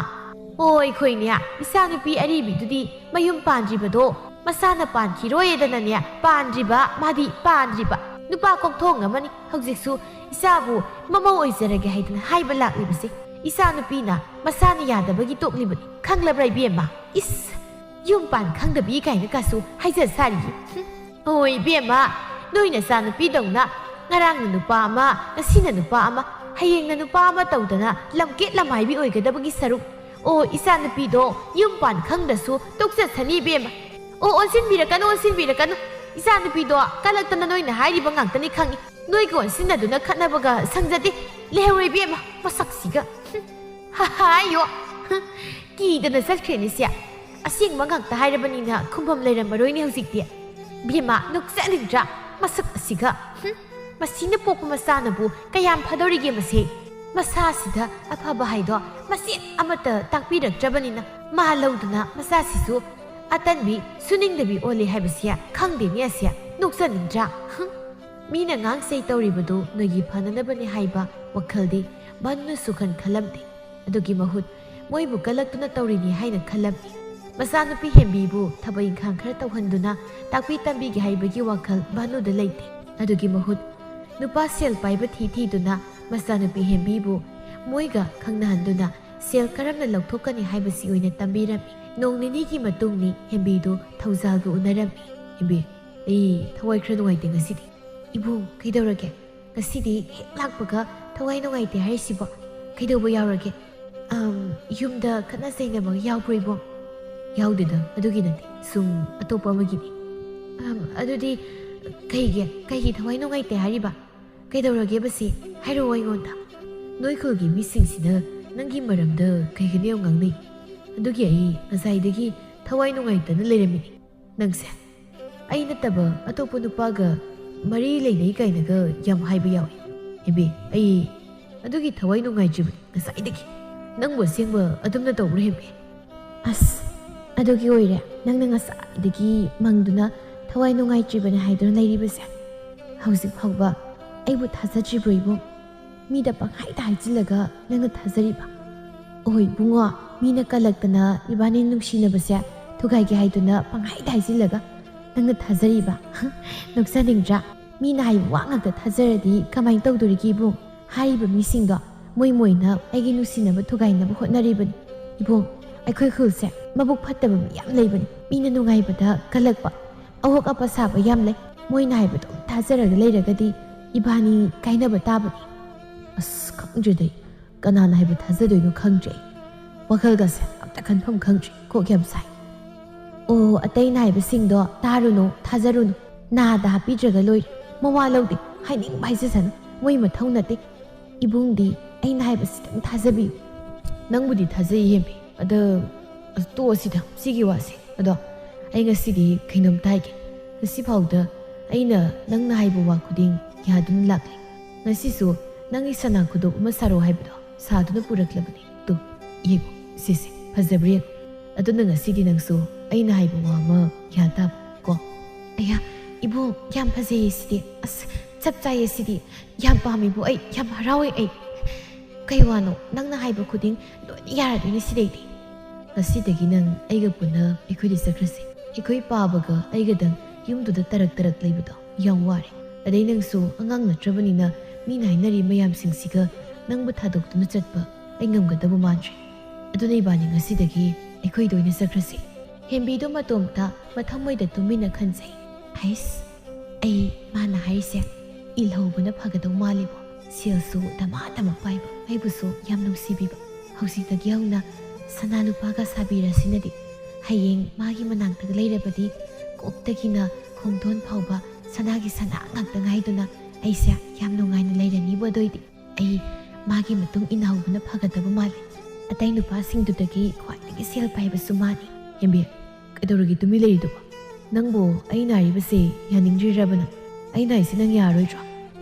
ꯑꯣ, ꯑꯩꯈꯣꯏꯅꯦ, ꯏꯆꯥꯅꯨꯄꯤ ꯑꯔꯤꯕꯤꯗꯨꯗꯤ ꯃꯌꯨꯝ ꯄꯥꯟꯗ꯭ꯔꯤꯕꯗꯣ ꯃꯁꯥꯅ ꯄꯥꯟꯈꯤꯔꯣꯏꯗꯅꯅꯦ ꯄꯥꯟꯗ꯭ꯔꯤꯕ, ꯃꯥꯗꯤ ꯄꯥꯟꯗ꯭ꯔꯤꯕ꯫ ꯅꯨꯄꯥ ꯀꯣꯛꯊꯣꯡ ꯑꯃꯅꯤ ꯍꯧꯖꯤꯛꯁꯨ ꯏꯆꯥꯕꯨ ꯃꯃꯧ ꯑꯣꯏꯖꯔꯒꯦ ꯍꯥꯏꯗꯨꯅ ꯍꯥꯏꯕ ꯂꯥꯛꯂꯤꯕꯁꯦ꯫ ꯏꯆꯥ ꯅꯨꯄꯤꯅ ꯃꯁꯥꯅ ꯌꯥꯗꯕꯒꯤ ꯇꯣꯛꯂꯤꯕꯅꯤ, ꯈꯪꯂꯕ꯭ꯔꯥ ꯏꯕꯦꯝꯃ? ꯏꯁ, ꯌꯨꯝ ꯄꯥꯟ ꯈꯪꯗꯕꯤ ꯀꯥꯏꯅ ꯀꯥꯁꯨ ꯍꯥꯏꯖ ꯁꯥꯔꯤꯌꯦ꯫ ꯍꯨꯝ꯫ ꯑꯣ ꯏꯕꯦꯝꯃ, ꯅꯣꯏ ꯅꯆꯥ ꯅꯨꯄꯤꯗꯧꯅ ꯉꯔꯥꯡꯅ ꯅꯨꯄꯥ ꯑꯃ, ꯉꯁꯤꯅ ꯅꯨꯄꯥ ꯑꯃ, ꯍꯌꯦꯡꯅ ꯅꯨꯄꯥ ꯑꯃ ꯇꯧꯗꯅ ꯂꯝꯀꯦꯠ ꯂꯝꯍꯥꯏꯕꯤ ꯑꯣꯏꯒꯗꯕꯒꯤ ꯁꯔꯨꯛ, ꯑꯣ ꯏꯆꯥ ꯅꯨꯄꯤꯗꯣ ꯌꯨꯝ ꯄꯥꯟ ꯈꯪꯗ꯭ꯔꯁꯨ ꯇꯣꯛꯆꯁꯅꯤ ꯏꯕꯦꯝꯃ꯫ ꯑꯣ ꯑꯣꯟꯁꯤꯟꯕꯤꯔꯛꯀꯅꯨ, ꯑꯣꯟꯁꯤꯟꯕꯤꯔꯛꯀꯅꯨ꯫ ꯏꯆꯥ ꯅꯨꯄꯤꯗꯣ ꯀꯂꯛꯇꯅ ꯅꯣꯏꯅ ꯍꯥꯏꯔꯤꯕ ꯉꯥꯛꯇꯅꯤ ꯈꯪꯉꯤ꯫ ꯅꯣꯏꯒ ꯑꯣꯟꯁꯤꯟꯅꯗꯨꯅ ꯈꯠꯅꯕꯒ ꯁꯪꯖꯗꯦ꯫ ꯂꯩꯍꯧꯔꯣ ꯏꯕꯦꯝꯃ, ꯃꯁꯛꯁꯤꯒ꯫ ꯍꯨꯝ꯫ ꯍꯥꯏꯌꯣ꯫ ꯍꯨꯝ꯫ ꯀꯤꯗꯅ ꯆꯠꯈ꯭ꯔꯦꯅꯦ ꯁꯦ꯫ ꯑꯁꯦꯡꯕ ꯉꯥꯛꯇ ꯍꯥꯏꯔꯕꯅꯤꯅ ꯈꯨꯝꯐꯝ ꯂꯩꯔꯝꯃꯔꯣꯏꯅꯦ ꯍꯧꯖꯤꯛꯇꯤ꯫ ꯏꯕꯦꯝꯃ, ꯅꯣꯛꯆꯅꯤꯡꯗ꯭ꯔꯥ? ꯃꯁꯛ ꯑꯁꯤꯒ꯫ ꯍꯨꯝ꯫ ꯃꯁꯤꯅ ꯄꯣꯛꯄ ꯃꯆꯥꯅꯕꯨ ꯀꯌꯥꯝ ꯐꯗꯧꯔꯤꯒꯦ ꯃꯁꯤ? ꯃꯁꯥꯁꯤꯗ ꯑꯐꯕ ꯍꯥꯏꯗꯣ ꯃꯆꯦꯠ ꯑꯃꯠꯇ ꯇꯥꯛꯄꯤꯔꯛꯇ꯭ꯔꯕꯅꯤꯅ ꯃꯥ ꯂꯧꯗꯨꯅ ꯃꯆꯥꯁꯤꯁꯨ ꯑꯇꯟꯕꯤ ꯁꯨꯅꯤꯡꯗꯕꯤ ꯑꯣꯜꯂꯦ ꯍꯥꯏꯕꯁꯦ ꯈꯪꯗꯦꯅꯦ ꯑꯁꯦ꯫ ꯅꯣꯛꯆꯅꯤꯡꯗ꯭ꯔꯥ? ꯍꯨꯝ꯫ ꯃꯤꯅ ꯉꯥꯡꯆꯩ ꯇꯧꯔꯤꯕꯗꯨ ꯅꯣꯏꯒꯤ ꯐꯅꯅꯕꯅꯤ ꯍꯥꯏꯕ ꯋꯥꯈꯜꯗꯤ ꯚꯥꯅꯨꯅꯁꯨ ꯈꯟ ꯈꯜꯂꯝꯗꯦ꯫ ꯑꯗꯨꯒꯤ ꯃꯍꯨꯠ ꯃꯣꯏꯕꯨ ꯀꯜꯂꯛꯇꯨꯅ ꯇꯧꯔꯤꯅꯤ ꯍꯥꯏꯅ ꯈꯜꯂꯝꯃꯤ꯫ ꯃꯆꯥꯅꯨꯄꯤ ꯍꯦꯝꯕꯤꯕꯨ ꯊꯕꯛ ꯏꯪꯈꯥꯡ ꯈꯔ ꯇꯧꯍꯟꯗꯨꯅ ꯇꯥꯛꯄꯤ ꯇꯝꯕꯤꯒꯦ ꯍꯥꯏꯕꯒꯤ ꯋꯥꯈꯜ ꯚꯥꯅꯨꯗ ꯂꯩꯇꯦ꯫ ꯑꯗꯨꯒꯤ ꯃꯍꯨꯠ ꯅꯨꯄꯥ ꯁꯦꯜ ꯄꯥꯏꯕ ꯊꯤ ꯊꯤꯗꯨꯅ ꯃꯆꯥꯅꯨꯄꯤ ꯍꯦꯝꯕꯤꯕꯨ ꯃꯣꯏꯒ ꯈꯪꯅꯍꯟꯗꯨꯅ ꯁꯦꯜ ꯀꯔꯝꯅ ꯂꯧꯊꯣꯛꯀꯅꯤ ꯍꯥꯏꯕꯁꯤ ꯑꯣꯏꯅ ꯇꯝꯕꯤꯔꯝꯃꯤ꯫ ꯅꯣꯡ ꯅꯤꯅꯤꯒꯤ ꯃꯇꯨꯡꯅꯤ ꯍꯦꯝꯕꯤꯗꯨ ꯊꯧꯖꯥꯜꯒ ꯎꯅꯔꯝꯃꯤ꯫ ꯍꯦꯝꯕꯤ, ꯑꯩ ꯊꯋꯥꯏ ꯈꯔ ꯅꯨꯡꯉꯥꯏꯇꯦ ꯉꯁꯤꯗꯤ꯫ ꯏꯕꯨꯡ, ꯀꯩꯗꯧꯔꯒꯦ? ꯉꯁꯤꯗꯤ ꯍꯦꯛ ꯂꯥꯛꯄꯒ ꯊꯋꯥꯏ ꯅꯨꯡꯉꯥꯏꯇꯦ ꯍꯥꯏꯔꯤꯁꯤꯕꯣ? ꯀꯩꯗꯧꯕ ꯌꯥꯎꯔꯒꯦ? ꯑꯝ, ꯌꯨꯝꯗ ꯈꯠꯅ ꯆꯩꯅꯕ ꯌꯥꯎꯕ꯭ꯔꯣ ꯏꯕꯨꯡ? ꯌꯥꯎꯗꯦꯗ, ꯑꯗꯨꯒꯤ ꯅꯠꯇꯦ꯫ ꯁꯨꯝ ꯑꯇꯣꯞꯄ ꯑꯃꯒꯤꯅꯤ꯫ ꯑꯝ, ꯑꯗꯨꯗꯤ ꯀꯩꯒꯤ, ꯀꯩꯒꯤ ꯊꯋꯥꯏ ꯅꯨꯡꯉꯥꯏꯇꯦ ꯍꯥꯏꯔꯤꯕ? ꯀꯩꯗꯧꯔꯒꯦꯕ ꯁꯤ? ꯍꯥꯏꯔꯛꯑꯣ ꯑꯩꯉꯣꯟꯗ꯫ ꯅꯣꯏ ꯈꯨꯜꯒꯤ ꯃꯤꯁꯤꯡꯁꯤꯅ ꯅꯪꯒꯤ ꯃꯔꯝꯗ ꯀꯩꯒꯤꯅꯣ ꯌꯥꯝ ꯉꯥꯡꯅꯩ꯫ ꯑꯗꯨꯒꯤ ꯑꯩ ꯉꯁꯥꯏꯗꯒꯤ ꯊꯋꯥꯏ ꯅꯨꯡꯉꯥꯏꯇꯅ ꯂꯩꯔꯝꯃꯤꯅꯤ꯫ ꯅꯪꯁꯦ ꯑꯩ ꯅꯠꯇꯕ ꯑꯇꯣꯞꯄ ꯅꯨꯄꯥꯒ ꯃꯔꯤ ꯂꯩꯅꯩ ꯀꯥꯏꯅꯒ ꯌꯥꯝ ꯍꯥꯏꯕ ꯌꯥꯎꯏ꯫ ꯍꯦꯝꯕꯤ, ꯑꯩ ꯑꯗꯨꯒꯤ ꯊꯋꯥꯏ ꯅꯨꯡꯉꯥꯏꯇ꯭ꯔꯤꯕꯅꯤ ꯉꯁꯥꯏꯗꯒꯤ꯫ ꯅꯪꯕꯨ ꯑꯁꯦꯡꯕ ꯑꯗꯨꯝꯅ ꯇꯧꯕ꯭ꯔꯥ ꯍꯦꯝꯕꯤ? ꯑꯁ, ꯑꯗꯨꯒꯤ ꯑꯣꯏꯔꯦ ꯅꯪꯅ ꯉꯁꯥꯏꯗꯒꯤ ꯃꯪꯗꯨꯅ ꯊꯋꯥꯏ ꯅꯨꯡꯉꯥꯏꯇ꯭ꯔꯤꯕꯅꯤ ꯍꯥꯏꯗꯨꯅ ꯂꯩꯔꯤꯕꯁꯦ꯫ ꯍꯧꯖꯤꯛ ꯐꯥꯎꯕ ꯑꯩꯕꯨ ꯊꯥꯖꯗ꯭ꯔꯤꯕ꯭ꯔꯣ ꯏꯕꯨꯡ? ꯃꯤꯗ ꯄꯪꯍꯥꯏꯗ ꯍꯥꯏꯖꯤꯜꯂꯒ ꯅꯪꯅ ꯊꯥꯖꯔꯤꯕ? ꯑꯣ ꯏꯕꯨꯡꯉꯣ, ꯃꯤꯅ ꯀꯜꯂꯛꯇꯅ ꯏꯕꯥꯅꯤ ꯅꯨꯡꯁꯤꯅꯕꯁꯦ ꯊꯨꯒꯥꯏꯒꯦ ꯍꯥꯏꯗꯨꯅ ꯄꯪꯍꯥꯏꯗ ꯍꯥꯏꯖꯤꯜꯂꯒ ꯅꯪꯅ ꯊꯥꯖꯔꯤꯕ? ꯅꯣꯛꯆꯅꯤꯡꯗ꯭ꯔꯥ? ꯃꯤꯅ ꯍꯥꯏꯕ ꯋꯥ ꯉꯥꯛꯇ ꯊꯥꯖꯔꯗꯤ ꯀꯃꯥꯏꯅ ꯇꯧꯗꯣꯔꯤꯒꯦ ꯏꯕꯨꯡ? ꯍꯥꯏꯔꯤꯕ ꯃꯤꯁꯤꯡꯗꯣ ꯃꯣꯏ ꯃꯣꯏꯅ ꯑꯩꯒꯤ ꯅꯨꯡꯁꯤꯅꯕ ꯊꯨꯒꯥꯏꯅꯕ ꯍꯣꯠꯅꯔꯤꯕꯅꯤ꯫ ꯏꯕꯨꯡ, ꯑꯩꯈꯣꯏ ꯈꯨꯜꯁꯦ ꯃꯕꯨꯛ ꯐꯠꯇꯕ ꯃꯤ ꯌꯥꯝ ꯂꯩꯕꯅꯤ꯫ ꯃꯤꯅ ꯅꯨꯡꯉꯥꯏꯕꯗ ꯀꯜꯂꯛꯄ, ꯑꯋꯣꯛ ꯑꯄ ꯁꯥꯕ ꯌꯥꯝ ꯂꯩ꯫ ꯃꯣꯏꯅ ꯍꯥꯏꯕꯗꯣ ꯊꯥꯖꯔꯒ ꯂꯩꯔꯒꯗꯤ ꯏꯕꯥꯅꯤ ꯀꯥꯏꯅꯕ ꯇꯥꯕꯅꯤ꯫ ꯑꯁ, ꯈꯪꯗ꯭ꯔꯦꯗ ꯑꯩ꯫ ꯀꯅꯥꯅ ꯍꯥꯏꯕ ꯊꯥꯖꯗꯣꯏꯅꯣ ꯈꯪꯗ꯭ꯔꯦ ꯑꯩ꯫ ꯋꯥꯈꯜꯒꯁꯦ ꯑꯝꯇ ꯈꯟꯐꯝ ꯈꯪꯗ꯭ꯔꯦ꯫ ꯀꯣꯛ ꯌꯥꯝ ꯁꯥꯏ꯫ ꯑꯣ, ꯑꯇꯩꯅ ꯍꯥꯏꯕꯁꯤꯡꯗꯣ ꯇꯥꯔꯨꯅꯨ, ꯊꯥꯖꯔꯨꯅꯨ꯫ ꯅꯥꯗ ꯍꯥꯞꯄꯤꯗ꯭ꯔꯒ ꯂꯣꯏꯔꯦ꯫ ꯃꯋꯥ ꯂꯧꯗꯦ꯫ ꯍꯥꯏꯅꯤꯡꯕ ꯍꯥꯏꯖꯁꯅꯨ꯫ ꯃꯣꯏ ꯃꯊꯧ ꯅꯠꯇꯦ꯫ ꯏꯕꯨꯡꯗꯤ ꯑꯩꯅ ꯍꯥꯏꯕꯁꯤꯗꯪ ꯊꯥꯖꯕꯤꯌꯨ꯫ ꯅꯪꯕꯨꯗꯤ ꯊꯥꯖꯩ ꯍꯦꯝꯕꯤ꯫ ꯑꯗ, ꯑꯁ, ꯇꯣꯛꯑꯁꯤꯗ ꯁꯤꯒꯤ ꯋꯥꯁꯦ꯫ ꯑꯗꯣ ꯑꯩ ꯉꯁꯤꯗꯤ ꯀꯩꯅꯣꯝꯇ ꯍꯥꯏꯒꯦ꯫ ꯉꯁꯤꯐꯥꯎꯗ ꯑꯩꯅ ꯅꯪꯅ ꯍꯥꯏꯕ ꯋꯥ ꯈꯨꯗꯤꯡ ꯌꯥꯗꯨꯅ ꯂꯥꯛꯂꯤ꯫ ꯉꯁꯤꯁꯨ ꯅꯪꯒꯤ ꯁꯅꯥ ꯈꯨꯗꯣꯞ ꯑꯃ ꯁꯥꯔꯣ ꯍꯥꯏꯕꯗꯣ ꯁꯥꯗꯨꯅ ꯄꯨꯔꯛꯂꯕꯅꯤ꯫ ꯇꯨ, ꯌꯦꯡꯉꯨ, ꯁꯤꯁꯦ ꯐꯖꯕ꯭ꯔꯥ ꯌꯦꯡꯉꯨ꯫ ꯑꯗꯨꯅ ꯉꯁꯤꯗꯤ ꯅꯪꯁꯨ ꯑꯩꯅ ꯍꯥꯏꯕ ꯋꯥ ꯑꯃ ꯒ꯭ꯌꯥꯟ ꯇꯥꯕ ꯀꯣ꯫ ꯑꯌꯥ, ꯏꯕꯨꯡ, ꯌꯥꯝ ꯐꯖꯩꯌꯦ ꯁꯤꯗꯤ꯫ ꯑꯁ, ꯆꯞ ꯆꯥꯏꯌꯦ ꯁꯤꯗꯤ꯫ ꯌꯥꯝ ꯄꯥꯝꯃꯤꯕꯨ ꯑꯩ, ꯌꯥꯝ ꯍꯔꯥꯎꯋꯦ ꯑꯩ꯫ ꯀꯩ ꯋꯥꯅꯣ? ꯅꯪꯅ ꯍꯥꯏꯕ ꯈꯨꯗꯤꯡ ꯂꯣꯏꯅ ꯌꯥꯔꯗꯣꯏꯅꯦ ꯁꯤꯗꯩꯗꯤ꯫ ꯉꯁꯤꯗꯒꯤ ꯅꯪ ꯑꯩꯒ ꯄꯨꯟꯅ ꯑꯩꯈꯣꯏꯗ ꯆꯠꯈ꯭ꯔꯁꯤ꯫ ꯑꯩꯈꯣꯏ ꯄꯥꯕꯒ ꯑꯩꯒꯗꯪ ꯌꯨꯝꯗꯨꯗ ꯇꯔꯛ ꯇꯔꯛ ꯂꯩꯕꯗꯣ ꯌꯥꯝ ꯋꯥꯔꯦ꯫ ꯑꯗꯩ ꯅꯪꯁꯨ ꯑꯉꯥꯡ ꯅꯠꯇ꯭ꯔꯕꯅꯤꯅ ꯃꯤꯅ ꯍꯥꯏꯅꯔꯤ ꯃꯌꯥꯝꯁꯤꯡꯁꯤꯒ ꯅꯪꯕꯨ ꯊꯥꯗꯣꯛꯇꯨꯅ ꯆꯠꯄ ꯑꯩ ꯉꯝꯒꯗꯕ ꯃꯥꯟꯗ꯭ꯔꯦ꯫ ꯑꯗꯨꯅ ꯏꯕꯥꯅꯤ ꯉꯁꯤꯗꯒꯤ ꯑꯩꯈꯣꯏꯗ ꯑꯣꯏꯅ ꯆꯠꯈ꯭ꯔꯁꯤ꯫ ꯍꯦꯝꯕꯤꯗꯣ ꯃꯇꯣꯝꯇ ꯃꯊꯃꯣꯏꯗ ꯇꯨꯃꯤꯟꯅ ꯈꯟꯖꯩ꯫ ꯍꯩꯁ, ꯑꯩ ꯃꯥꯅ ꯍꯥꯏꯔꯤꯁꯦ ꯏꯜꯍꯧꯕꯅ ꯐꯒꯗꯧ ꯃꯥꯜꯂꯤꯕꯣ꯫ ꯁꯦꯜꯁꯨ ꯗꯃꯥ ꯗꯃꯥ ꯄꯥꯏꯕ, ꯑꯩꯕꯨꯁꯨ ꯌꯥꯝ ꯅꯨꯡꯁꯤꯕꯤꯕ꯫ ꯍꯧꯖꯤꯛꯇꯒꯤ ꯍꯧꯅ ꯁꯅꯥ ꯂꯨꯄꯥꯒ ꯁꯥꯕꯤꯔꯁꯤꯅꯗꯤ꯫ ꯍꯌꯦꯡ ꯃꯥꯒꯤ ꯃꯅꯥꯛꯇꯒ ꯂꯩꯔꯕꯗꯤ ꯀꯣꯛꯇꯒꯤꯅ ꯈꯣꯡꯗꯣꯟ ꯐꯥꯎꯕ ꯁꯅꯥꯒꯤ ꯁꯅꯥ ꯉꯥꯛꯇ ꯉꯥꯏꯗꯨꯅ ꯑꯩꯁꯦ ꯌꯥꯝ ꯅꯨꯡꯉꯥꯏꯅ ꯂꯩꯔꯅꯤꯕꯨ꯫ ꯑꯗꯨꯏꯗꯤ ꯑꯩ ꯃꯥꯒꯤ ꯃꯇꯨꯡ ꯏꯟꯅꯍꯧꯕꯅ ꯐꯒꯗꯕ ꯃꯥꯜꯂꯤ꯫ ꯑꯇꯩ ꯅꯨꯄꯥꯁꯤꯡꯗꯨꯗꯒꯤ ꯈ꯭ꯋꯥꯏꯗꯒꯤ ꯁꯦꯜ ꯄꯥꯏꯕꯁꯨ ꯃꯥꯅꯤ꯫ ꯍꯦꯝꯕꯤ, ꯀꯩꯗꯧꯔꯒꯦ ꯇꯨꯃꯤꯟ ꯂꯩꯔꯤꯗꯨꯕꯣ? ꯅꯪꯕꯨ ꯑꯩꯅ ꯍꯥꯏꯔꯤꯕꯁꯦ ꯌꯥꯅꯤꯡꯗ꯭ꯔꯤꯔꯕ ꯅꯪ? ꯑꯩꯅ ꯍꯥꯏꯁꯦ ꯅꯪ ꯌꯥꯔꯣꯏꯗ꯭ꯔꯣ?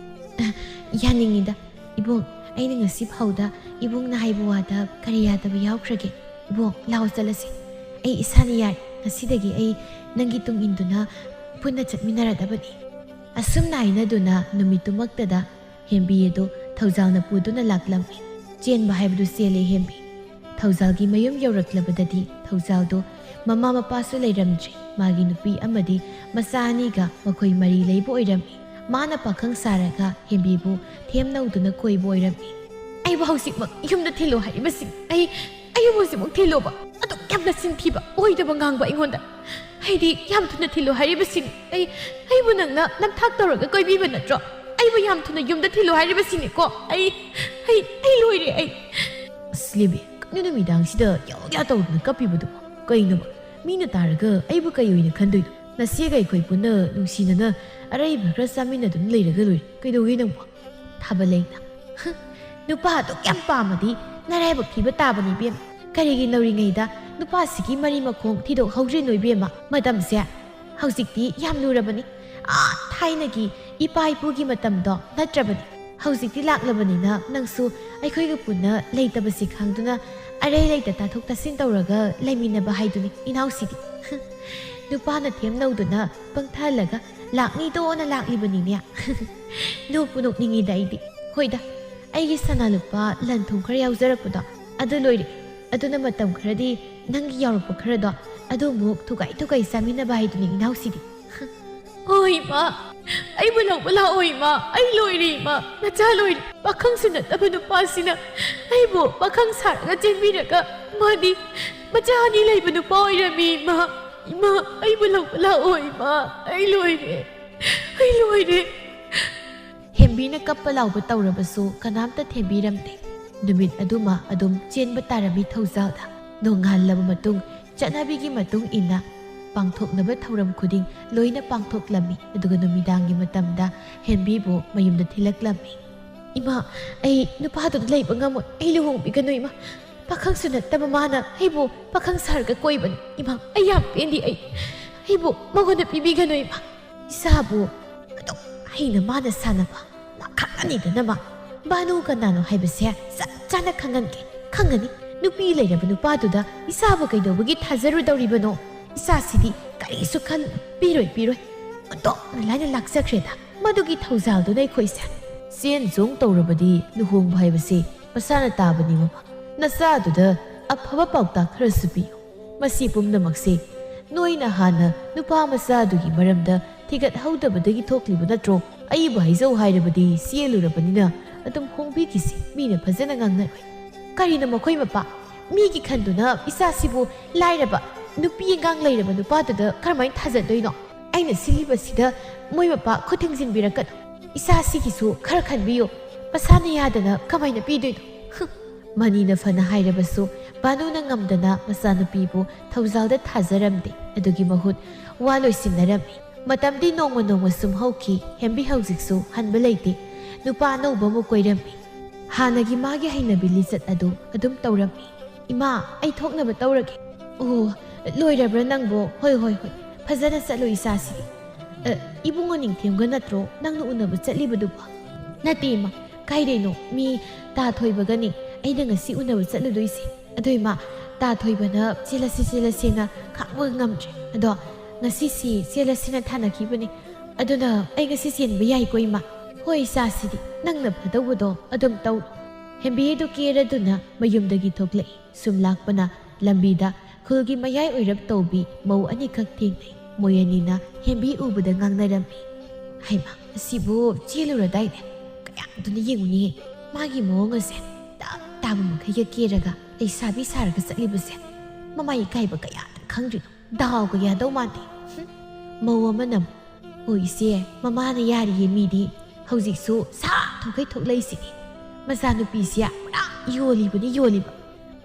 ꯑ, ꯌꯥꯅꯤꯡꯉꯤꯗ꯫ ꯏꯕꯨꯡ, ꯑꯩꯅ ꯉꯁꯤ ꯐꯥꯎꯗ ꯏꯕꯨꯡꯅ ꯍꯥꯏꯕ ꯋꯥꯗ ꯀꯔꯤ ꯌꯥꯗꯕ ꯌꯥꯎꯈ꯭ꯔꯒꯦ? ꯏꯕꯨꯡ, ꯂꯥꯛꯑꯣ ꯆꯠꯂꯁꯤ꯫ ꯑꯩ ꯏꯁꯥꯅ ꯌꯥꯔꯦ꯫ ꯉꯁꯤꯗꯒꯤ ꯑꯩ ꯅꯪꯒꯤ ꯇꯨꯡ ꯏꯟꯗꯨꯅ ꯄꯨꯟꯅ ꯆꯠꯃꯤꯟꯅꯔꯗꯕꯅꯤ꯫ ꯑꯁꯨꯝꯅ ꯍꯥꯏꯅꯗꯨꯅ ꯅꯨꯃꯤꯠꯇꯨꯃꯛꯇꯗ ꯍꯦꯝꯕꯤ ꯑꯗꯨ ꯊꯧꯖꯥꯜꯅ ꯄꯨꯗꯨꯅ ꯂꯥꯛꯂꯝꯃꯤ꯫ ꯆꯦꯟꯕ ꯍꯥꯏꯕꯗꯨ ꯆꯦꯜꯂꯦ ꯍꯦꯝꯕꯤ꯫ ꯊꯧꯖꯥꯜꯒꯤ ꯃꯌꯨꯝ ꯌꯧꯔꯛꯂꯕꯗꯗꯤ ꯊꯧꯖꯥꯜꯗꯨ ꯃꯃꯥ ꯃꯄꯥꯁꯨ ꯂꯩꯔꯝꯗ꯭ꯔꯦ꯫ ꯃꯥꯒꯤ ꯅꯨꯄꯤ ꯑꯃꯗꯤ ꯃꯆꯥ ꯑꯅꯤꯒ ꯃꯈꯣꯏ ꯃꯔꯤ ꯂꯩꯕ ꯑꯣꯏꯔꯝꯃꯤ꯫ ꯃꯥꯅ ꯄꯥꯈꯪ ꯁꯥꯔꯒ ꯍꯦꯝꯕꯤꯕꯨ ꯊꯦꯝꯅꯧꯗꯨꯅ ꯀꯣꯏꯕ ꯑꯣꯏꯔꯝꯃꯤ꯫ "ꯑꯩꯕꯨ ꯍꯧꯖꯤꯛꯃꯛ ꯌꯨꯝꯗ ꯊꯤꯜꯂꯣ ꯍꯥꯏꯔꯤꯕꯁꯤꯡ, ꯑꯩ, ꯑꯩꯕꯨ ꯍꯧꯖꯤꯛꯃꯛ ꯊꯤꯜꯂꯣꯕ꯫ ꯑꯗꯨꯛ ꯌꯥꯝꯅ ꯆꯤꯟ ꯊꯤꯕ, ꯑꯣꯏꯗꯕ ꯉꯥꯡꯕ ꯑꯩꯉꯣꯟꯗ꯫ ꯑꯩꯗꯤ ꯌꯥꯝ ꯊꯨꯅ ꯊꯤꯜꯂꯣ ꯍꯥꯏꯔꯤꯕꯁꯤꯡ, ꯑꯩ, ꯑꯩꯕꯨ ꯅꯪꯅ ꯅꯝꯊꯥꯛ ꯇꯧꯔꯒ ꯀꯣꯏꯕꯤꯕ ꯅꯠꯇ꯭ꯔꯣ? ꯑꯩꯕꯨ ꯌꯥꯝ ꯊꯨꯅ ꯌꯨꯝꯗ ꯊꯤꯜꯂꯣ ꯍꯥꯏꯔꯤꯕꯁꯤꯡꯅꯤꯀꯣ꯫ ꯑꯩ, ꯑꯩ, ꯑꯩ ꯂꯣꯏꯔꯦ, ꯑꯩ꯫" "ꯑꯁ, ꯂꯦꯝꯕꯤ, ꯀꯩꯅꯣ ꯅꯨꯃꯤꯗꯥꯡꯁꯤꯗ ꯌꯥꯎ ꯌꯥ ꯇꯧꯗꯅ ꯀꯞꯄꯤꯕꯗꯨꯕꯣ? ꯀꯩꯅꯣꯕ? ꯃꯤꯅ ꯇꯥꯔꯒ ꯑꯩꯕꯨ ꯀꯩ ꯑꯣꯏꯅ ꯈꯟꯗꯣꯏꯅꯣ? ꯅꯆꯦꯒ ꯑꯩꯈꯣꯏ ꯄꯨꯟꯅ ꯅꯨꯡꯁꯤꯅꯅ ꯑꯔꯩꯕ ꯈꯔ ꯆꯥꯃꯤꯟꯅꯗꯨꯅ ꯂꯩꯔꯒ ꯂꯣꯏꯔꯦ꯫ ꯀꯩꯗꯧꯒꯦ ꯅꯪꯕꯣ?" ꯊꯥꯕꯂꯩꯅ, "ꯍ, ꯅꯨꯄꯥ ꯑꯗꯨꯛ ꯌꯥꯝ ꯄꯥꯝꯃꯗꯤ ꯅꯔꯥꯏꯕꯛ ꯊꯤꯕ ꯇꯥꯕꯅꯤ ꯏꯕꯦꯝ꯫ ꯀꯔꯤꯒꯤ ꯅꯧꯔꯤꯉꯩꯗ ꯅꯨꯄꯥꯁꯤꯒꯤ ꯃꯔꯤ ꯃꯈꯣꯡ ꯊꯤꯗꯣꯛꯍꯧꯗ꯭ꯔꯤꯅꯣ ꯏꯕꯦꯝꯃ? ꯃꯇꯝꯁꯦ ꯍꯧꯖꯤꯛꯇꯤ ꯌꯥꯝ ꯂꯨꯔꯕꯅꯤ꯫ ꯑꯥ, ꯊꯥꯏꯅꯒꯤ ꯏꯄꯥ ꯏꯄꯨꯒꯤ ꯃꯇꯝꯗꯣ ꯅꯠꯇ꯭ꯔꯕꯅꯤ꯫ ꯍꯧꯖꯤꯛꯇꯤ ꯂꯥꯛꯂꯕꯅꯤꯅ ꯅꯪꯁꯨ ꯑꯩꯈꯣꯏꯒ ꯄꯨꯟꯅ ꯂꯩꯇꯕꯁꯤ ꯈꯪꯗꯨꯅ ꯑꯔꯩ ꯂꯩꯇ ꯇꯥꯊꯣꯛ ꯇꯥꯁꯤꯟ ꯇꯧꯔꯒ ꯂꯩꯃꯤꯟꯅꯕ ꯍꯥꯏꯗꯨꯅꯤ ꯏꯅꯥꯎꯁꯤꯗꯤ꯫" ꯍ, ꯅꯨꯄꯥꯅ ꯊꯦꯝꯅꯧꯗꯨꯅ ꯄꯪꯊꯍꯜꯂꯒ ꯂꯥꯛꯅꯤꯗꯣꯅ ꯂꯥꯛꯂꯤꯕꯅꯤꯅꯦ꯫ ꯅꯣꯛꯄꯨ ꯅꯣꯛꯅꯤꯡꯉꯤꯗ ꯑꯩꯗꯤ꯫ ꯍꯣꯏꯗ, ꯑꯩꯒꯤ ꯁꯅꯥ ꯂꯨꯄꯥ ꯂꯟ ꯊꯨꯝ ꯈꯔ ꯌꯥꯎꯖꯔꯛꯄꯗꯣ ꯑꯗꯨ ꯂꯣꯏꯔꯦ꯫ ꯑꯗꯨꯅ ꯃꯇꯝ ꯈꯔꯗꯤ ꯅꯪꯒꯤ ꯌꯥꯎꯔꯛꯄ ꯈꯔꯗꯣ ꯑꯗꯨ ꯑꯃꯨꯛ ꯊꯨꯒꯥꯏ ꯊꯨꯒꯥꯏ ꯆꯥꯃꯤꯟꯅꯕ ꯍꯥꯏꯗꯨꯅꯤ ꯏꯅꯥꯎꯁꯤꯗꯤ꯫ "ꯑꯣ ꯏꯃꯥ, ꯑꯩꯕꯨ ꯂꯧꯕ ꯂꯥꯛꯑꯣ ꯏꯃꯥ, ꯑꯩ ꯂꯣꯏꯔꯦ ꯏꯃꯥ, ꯅꯆꯥ ꯂꯣꯏꯔꯦ꯫ ꯄꯥꯈꯪꯁꯨ ꯅꯠꯇꯕ ꯅꯨꯄꯥꯁꯤꯅ ꯑꯩꯕꯨ ꯄꯥꯈꯪ ꯁꯥꯔꯒ ꯆꯦꯟꯕꯤꯔꯒ ꯃꯥꯗꯤ ꯃꯆꯥ ꯑꯅꯤ ꯂꯩꯕ ꯅꯨꯄꯥ ꯑꯣꯏꯔꯝꯃꯤ ꯏꯃꯥ꯫ ꯏꯃꯥ, ꯑꯩꯕꯨ ꯂꯧꯕ ꯂꯥꯛꯑꯣ ꯏꯃꯥ, ꯑꯩ ꯂꯣꯏꯔꯦ, ꯑꯩ ꯂꯣꯏꯔꯦ꯫" ꯍꯦꯝꯕꯤꯅ ꯀꯞꯄ ꯂꯥꯎꯕ ꯇꯧꯔꯕꯁꯨ ꯀꯅꯥꯝꯇ ꯊꯦꯝꯕꯤꯔꯝꯗꯦ꯫ ꯅꯨꯃꯤꯠ ꯑꯗꯨꯃ ꯑꯗꯨꯝ ꯆꯦꯟꯕ ꯇꯥꯔꯝꯃꯤ ꯊꯧꯖꯥꯜꯗ꯫ ꯅꯣꯡꯉꯥꯜꯂꯕ ꯃꯇꯨꯡ ꯆꯠꯅꯕꯤꯒꯤ ꯃꯇꯨꯡ ꯏꯟꯅ ꯄꯥꯡꯊꯣꯛꯅꯕ ꯊꯧꯔꯝ ꯈꯨꯗꯤꯡ ꯂꯣꯏꯅ ꯄꯥꯡꯊꯣꯛꯂꯝꯃꯤ꯫ ꯑꯗꯨꯒ ꯅꯨꯃꯤꯗꯥꯡꯒꯤ ꯃꯇꯝꯗ ꯍꯦꯝꯕꯤꯕꯨ ꯃꯌꯨꯝꯗ ꯊꯤꯜꯂꯛꯂꯝꯃꯤ꯫ "ꯏꯃꯥ, ꯑꯩ ꯅꯨꯄꯥꯗꯨꯗ ꯂꯩꯕ ꯉꯝꯃꯣꯏ꯫ ꯑꯩ ꯂꯨꯍꯣꯡꯕꯤꯒꯅꯨ ꯏꯃꯥ꯫ ꯄꯥꯈꯪꯁꯨ ꯅꯠꯇꯕ ꯃꯥꯅ ꯑꯩꯕꯨ ꯄꯥꯈꯪ ꯁꯥꯔꯒ ꯀꯣꯏꯕꯅꯤ꯫ ꯏꯃꯥ, ꯑꯩ ꯌꯥꯝ ꯄꯦꯟꯗꯦ꯫ ꯑꯩ, ꯑꯩꯕꯨ ꯃꯉꯣꯟꯗ ꯄꯤꯕꯤꯒꯅꯨ ꯏꯃꯥ꯫ ꯏꯆꯥꯕꯨ ꯑꯗꯨꯛ ꯍꯩꯅ ꯃꯥꯅ ꯁꯥꯟꯅꯕ ꯃꯥ ꯈꯪꯉꯅꯤꯗꯅ ꯃꯥ꯫ ꯕꯥꯅꯨ ꯀꯅꯥꯅꯣ ꯍꯥꯏꯕꯁꯦ ꯆꯞ ꯆꯥꯅ ꯈꯪꯍꯟꯒꯦ꯫ ꯈꯪꯒꯅꯤ꯫ ꯅꯨꯄꯤ ꯂꯩꯔꯕ ꯅꯨꯄꯥꯗꯨꯗ ꯏꯆꯥꯕꯨ ꯀꯩꯗꯧꯕꯒꯤ ꯊꯥꯖꯔꯨꯗꯧꯔꯤꯕꯅꯣ? ꯏꯆꯥꯁꯤꯗꯤ ꯀꯔꯤꯁꯨ ꯈꯜꯂꯨ꯫ ꯄꯤꯔꯣꯏ, ꯄꯤꯔꯣꯏ꯫ ꯑꯣꯟꯊꯣꯛꯅ ꯂꯥꯏꯅ ꯂꯥꯛꯆꯈ꯭ꯔꯦꯗ ꯃꯗꯨꯒꯤ ꯊꯧꯖꯥꯜꯗꯨꯅ ꯑꯩꯈꯣꯏꯁꯦ꯫ ꯆꯦꯟ ꯆꯣꯡ ꯇꯧꯔꯕꯗꯤ ꯂꯨꯍꯣꯡꯕ ꯍꯥꯏꯕꯁꯤ ꯃꯁꯥꯅ ꯇꯥꯕꯅꯤ ꯃꯃꯥ꯫ ꯅꯆꯥꯗꯨꯗ ꯑꯐꯕ ꯄꯥꯎꯇꯥꯛ ꯈꯔꯁꯨ ꯄꯤꯌꯨ꯫ ꯃꯁꯤ ꯄꯨꯝꯅꯃꯛꯁꯦ ꯅꯣꯏꯅ ꯍꯥꯟꯅ ꯅꯨꯄꯥ ꯃꯆꯥꯗꯨꯒꯤ ꯃꯔꯝꯗ ꯊꯤꯒꯠꯍꯧꯗꯕꯗꯒꯤ ꯊꯣꯛꯂꯤꯕ ꯅꯠꯇ꯭ꯔꯣ? ꯑꯩꯕꯨ ꯍꯥꯏꯖꯧ ꯍꯥꯏꯔꯕꯗꯤ ꯆꯦꯜꯂꯨꯔꯕꯅꯤꯅ ꯑꯗꯨꯝ ꯍꯣꯡꯕꯤꯈꯤꯁꯤ, ꯃꯤꯅ ꯐꯖꯅ ꯉꯥꯡꯅꯔꯣꯏ꯫ ꯀꯔꯤꯅꯣ ꯃꯈꯣꯏ ꯃꯄꯥ? ꯃꯤꯒꯤ ꯈꯟꯗꯨꯅ ꯏꯆꯥꯁꯤꯕꯨ ꯂꯥꯏꯔꯕ ꯅꯨꯄꯤ ꯑꯉꯥꯡ ꯂꯩꯔꯕ ꯅꯨꯄꯥꯗꯨꯗ ꯀꯔꯝꯍꯥꯏꯅ ꯊꯥꯖꯗꯣꯏꯅꯣ? ꯑꯩꯅ ꯁꯤꯜꯂꯤꯕꯁꯤꯗ ꯃꯣꯏ ꯃꯄꯥ ꯈꯨꯠ ꯊꯤꯡꯖꯤꯟꯕꯤꯔꯛꯀꯅꯨ꯫ ꯏꯆꯥꯁꯤꯒꯤꯁꯨ ꯈꯔ ꯈꯟꯕꯤꯌꯨ꯫ ꯃꯁꯥꯅ ꯌꯥꯗꯅ ꯀꯃꯥꯏꯅ ꯄꯤꯗꯣꯏꯅꯣ? ꯍꯨꯝ꯫ ꯃꯅꯤꯅ ꯐꯅ ꯍꯥꯏꯔꯕꯁꯨ ꯕꯥꯅꯨꯅ ꯉꯝꯗꯅ ꯃꯆꯥꯅꯨꯄꯤꯕꯨ ꯊꯧꯖꯥꯜꯗ ꯊꯥꯖꯔꯝꯗꯦ꯫ ꯑꯗꯨꯒꯤ ꯃꯍꯨꯠ ꯋꯥ ꯂꯣꯏꯁꯤꯟꯅꯔꯝꯃꯤ꯫ ꯃꯇꯝꯗꯤ ꯅꯣꯡꯃ ꯅꯣꯡꯃ ꯁꯨꯝ ꯍꯧꯈꯤ꯫ ꯍꯦꯝꯕꯤ ꯍꯧꯖꯤꯛꯁꯨ ꯍꯟꯕ ꯂꯩꯇꯦ꯫ ꯅꯨꯄꯥ ꯑꯅꯧꯕ ꯑꯃꯨꯛ ꯀꯣꯏꯔꯝꯃꯤ꯫ ꯍꯥꯟꯅꯒꯤ ꯃꯥꯒꯤ ꯍꯩꯅꯕꯤ ꯂꯤꯆꯠ ꯑꯗꯨ ꯑꯗꯨꯝ ꯇꯧꯔꯝꯃꯤ꯫ "ꯏꯃꯥ, ꯑꯩ ꯊꯣꯛꯅꯕ ꯇꯧꯔꯒꯦ꯫" "ꯑꯣ, ꯂꯣꯏꯔꯕ꯭ꯔꯥ ꯅꯪꯕꯣ? ꯍꯣꯏ, ꯍꯣꯏ, ꯍꯣꯏ꯫ ꯐꯖꯅ ꯆꯠꯂꯨ ꯏꯆꯥꯁꯤꯗꯤ꯫ ꯑ, ꯏꯕꯨꯡꯉꯣ ꯅꯤꯡꯊꯦꯝꯒ ꯅꯠꯇ꯭ꯔꯣ ꯅꯪꯅ ꯎꯅꯕ ꯆꯠꯂꯤꯕꯗꯨꯕꯣ?" "ꯅꯠꯇꯦ ꯏꯃꯥ, ꯀꯥꯏꯗꯩꯅꯣ? ꯃꯤ ꯇꯥ ꯊꯣꯏꯕꯒꯅꯤ꯫ ꯑꯩꯅ ꯉꯁꯤ ꯎꯅꯕ ꯆꯠꯂꯨꯗꯣꯏꯁꯦ꯫ ꯑꯗꯣ ꯏꯃꯥ, ꯇꯥ ꯊꯣꯏꯕꯅ ꯆꯦꯜꯂꯁꯤ, ꯆꯦꯜꯂꯁꯦꯅ ꯈꯥꯡꯕ ꯉꯝꯗ꯭ꯔꯦ꯫ ꯑꯗꯣ ꯉꯁꯤꯁꯤ ꯆꯦꯜꯂꯁꯦꯅ ꯊꯥꯅꯈꯤꯕꯅꯦ꯫ ꯑꯗꯨꯅ ꯑꯩ ꯉꯁꯤ ꯆꯦꯟꯕ ꯌꯥꯏꯀꯣ ꯏꯃꯥ?" "ꯍꯣꯏ ꯏꯆꯥꯁꯤꯗꯤ, ꯅꯪꯅ ꯐꯗꯧꯕꯗꯣ ꯑꯗꯨꯝ ꯇꯧꯔꯣ꯫" ꯍꯦꯝꯕꯤ ꯑꯗꯨ ꯀꯦꯔꯗꯨꯅ ꯃꯌꯨꯝꯗꯒꯤ ꯊꯣꯛꯂꯛꯏ꯫ ꯁꯨꯝ ꯂꯥꯛꯄꯅ ꯂꯝꯕꯤꯗ ꯈꯨꯜꯒꯤ ꯃꯌꯥꯏ ꯑꯣꯏꯔꯞ ꯇꯧꯕꯤ ꯃꯧ ꯑꯅꯤꯈꯛ ꯊꯦꯡꯅꯩ꯫ ꯃꯣꯏ ꯑꯅꯤꯅ ꯍꯦꯝꯕꯤ ꯎꯕꯗ ꯉꯥꯡꯅꯔꯝꯃꯤ꯫ "ꯍꯩꯃꯥ, ꯑꯁꯤꯕꯨ ꯆꯦꯜꯂꯨꯔꯗꯥꯏꯅꯦ? ꯀꯌꯥꯗꯨꯅ ꯌꯦꯡꯉꯨꯅꯦ꯫ ꯃꯥꯒꯤ ꯃꯑꯣꯡ ꯑꯁꯦ ꯇꯞ ꯇꯥꯕ ꯃꯈꯩꯒ ꯀꯦꯔꯒ ꯂꯩꯁꯥꯕꯤ ꯁꯥꯔꯒ ꯆꯠꯂꯤꯕꯁꯦ꯫ ꯃꯃꯥ ꯏꯀꯥꯏꯕ ꯀꯌꯥꯗ ꯈꯪꯗ꯭ꯔꯤꯅꯣ꯫ ꯗꯥꯎꯒ ꯌꯥꯗꯧ ꯃꯥꯟꯗꯦ꯫" ꯍꯨꯝ꯫ ꯃꯧ ꯑꯃꯅ ꯑꯃꯨꯛ, "ꯑꯣ ꯏꯆꯦ, ꯃꯃꯥꯅ ꯌꯥꯔꯤꯌꯦ ꯃꯤꯗꯤ꯫ ꯍꯧꯖꯤꯛꯁꯨ ꯁꯥ ꯊꯣꯛꯈꯩ ꯊꯣꯛꯂꯛꯏꯁꯤꯅꯤ꯫ ꯃꯆꯥꯅꯨꯄꯤꯁꯦ ꯄꯨꯔꯥ ꯌꯣꯜꯂꯤꯕꯅꯤ ꯌꯣꯜꯂꯤꯕ꯫"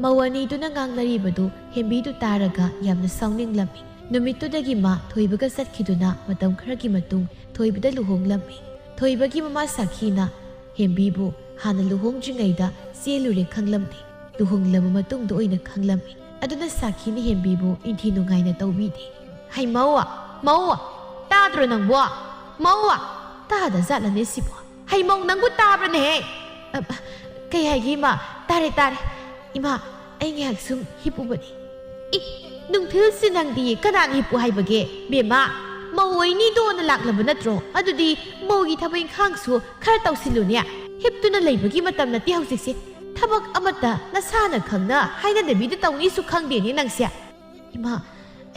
ꯃꯧ ꯑꯅꯤꯗꯨꯅ ꯉꯥꯡꯅꯔꯤꯕꯗꯨ ꯍꯦꯝꯕꯤꯗꯨ ꯇꯥꯔꯒ ꯌꯥꯝꯅ ꯁꯥꯎꯅꯤꯡꯂꯝꯃꯤ꯫ ꯅꯨꯃꯤꯠꯇꯨꯗꯒꯤ ꯃꯥ ꯊꯣꯏꯕꯒ ꯆꯠꯈꯤꯗꯨꯅ ꯃꯇꯝ ꯈꯔꯒꯤ ꯃꯇꯨꯡ ꯊꯣꯏꯕꯗ ꯂꯨꯍꯣꯡꯂꯝꯃꯤ꯫ ꯊꯣꯏꯕꯒꯤ ꯃꯃꯥ ꯁꯥꯈꯤꯅ ꯍꯦꯝꯕꯤꯕꯨ ꯍꯥꯟꯅ ꯂꯨꯍꯣꯡꯗ꯭ꯔꯤꯉꯩꯗ ꯆꯦꯜꯂꯨꯔꯦ ꯈꯪꯂꯝꯗꯦ꯫ ꯂꯨꯍꯣꯡꯂꯕ ꯃꯇꯨꯡꯗ ꯑꯣꯏꯅ ꯈꯪꯂꯝꯃꯤ꯫ ꯑꯗꯨꯅ ꯁꯥꯈꯤꯅ ꯍꯦꯝꯕꯤꯕꯨ ꯏꯟꯊꯤ ꯅꯨꯡꯉꯥꯏꯅ ꯇꯧꯕꯤꯗꯦ꯫ "ꯍꯩ ꯃꯧ, ꯃꯧ, ꯇꯥꯗ꯭ꯔꯣ ꯅꯪꯕꯣ? ꯃꯧ!" "ꯇꯥꯗ ꯖꯥꯠꯂꯅꯦ ꯁꯤꯕꯣ? ꯍꯩ ꯃꯧ, ꯅꯪꯕꯨ ꯇꯥꯕ꯭ꯔꯅꯦꯍꯦ?" "ꯑ, ꯑ, ꯀꯩ ꯍꯥꯏꯒꯦ ꯏꯃꯥ? ꯇꯥꯔꯦ, ꯇꯥꯔꯦ꯫ ꯏꯃꯥ, ꯑꯩ ꯉꯥꯏꯍꯥꯛ ꯁꯨꯝ ꯍꯤꯞꯄꯨꯕꯅꯤ꯫" "ꯏ, ꯅꯨꯡꯊꯤꯜꯁꯤ ꯅꯪꯗꯤ ꯀꯅꯥꯅ ꯍꯤꯞꯄꯨ ꯍꯥꯏꯕꯒꯦ? ꯕꯦꯝꯃ, ꯃꯧ ꯑꯣꯏꯅꯤꯗꯣꯅ ꯂꯥꯛꯂꯕ ꯅꯠꯇ꯭ꯔꯣ? ꯑꯗꯨꯗꯤ ꯃꯧꯒꯤ ꯊꯕꯛ ꯏꯪꯈꯥꯡꯁꯨ ꯈꯔ ꯇꯧꯁꯤꯜꯂꯨꯅꯦ꯫ ꯍꯤꯞꯇꯨꯅ ꯂꯩꯕꯒꯤ ꯃꯇꯝ ꯅꯠꯇꯦ ꯍꯧꯖꯤꯛꯁꯦ꯫ ꯊꯕꯛ ꯑꯃꯠꯇ ꯅꯁꯥꯅ ꯈꯪꯅ ꯍꯥꯏꯅꯗꯕꯤꯗ ꯇꯧꯅꯤꯁꯨ ꯈꯪꯗꯦꯅꯦ ꯅꯪꯁꯦ꯫" "ꯏꯃꯥ,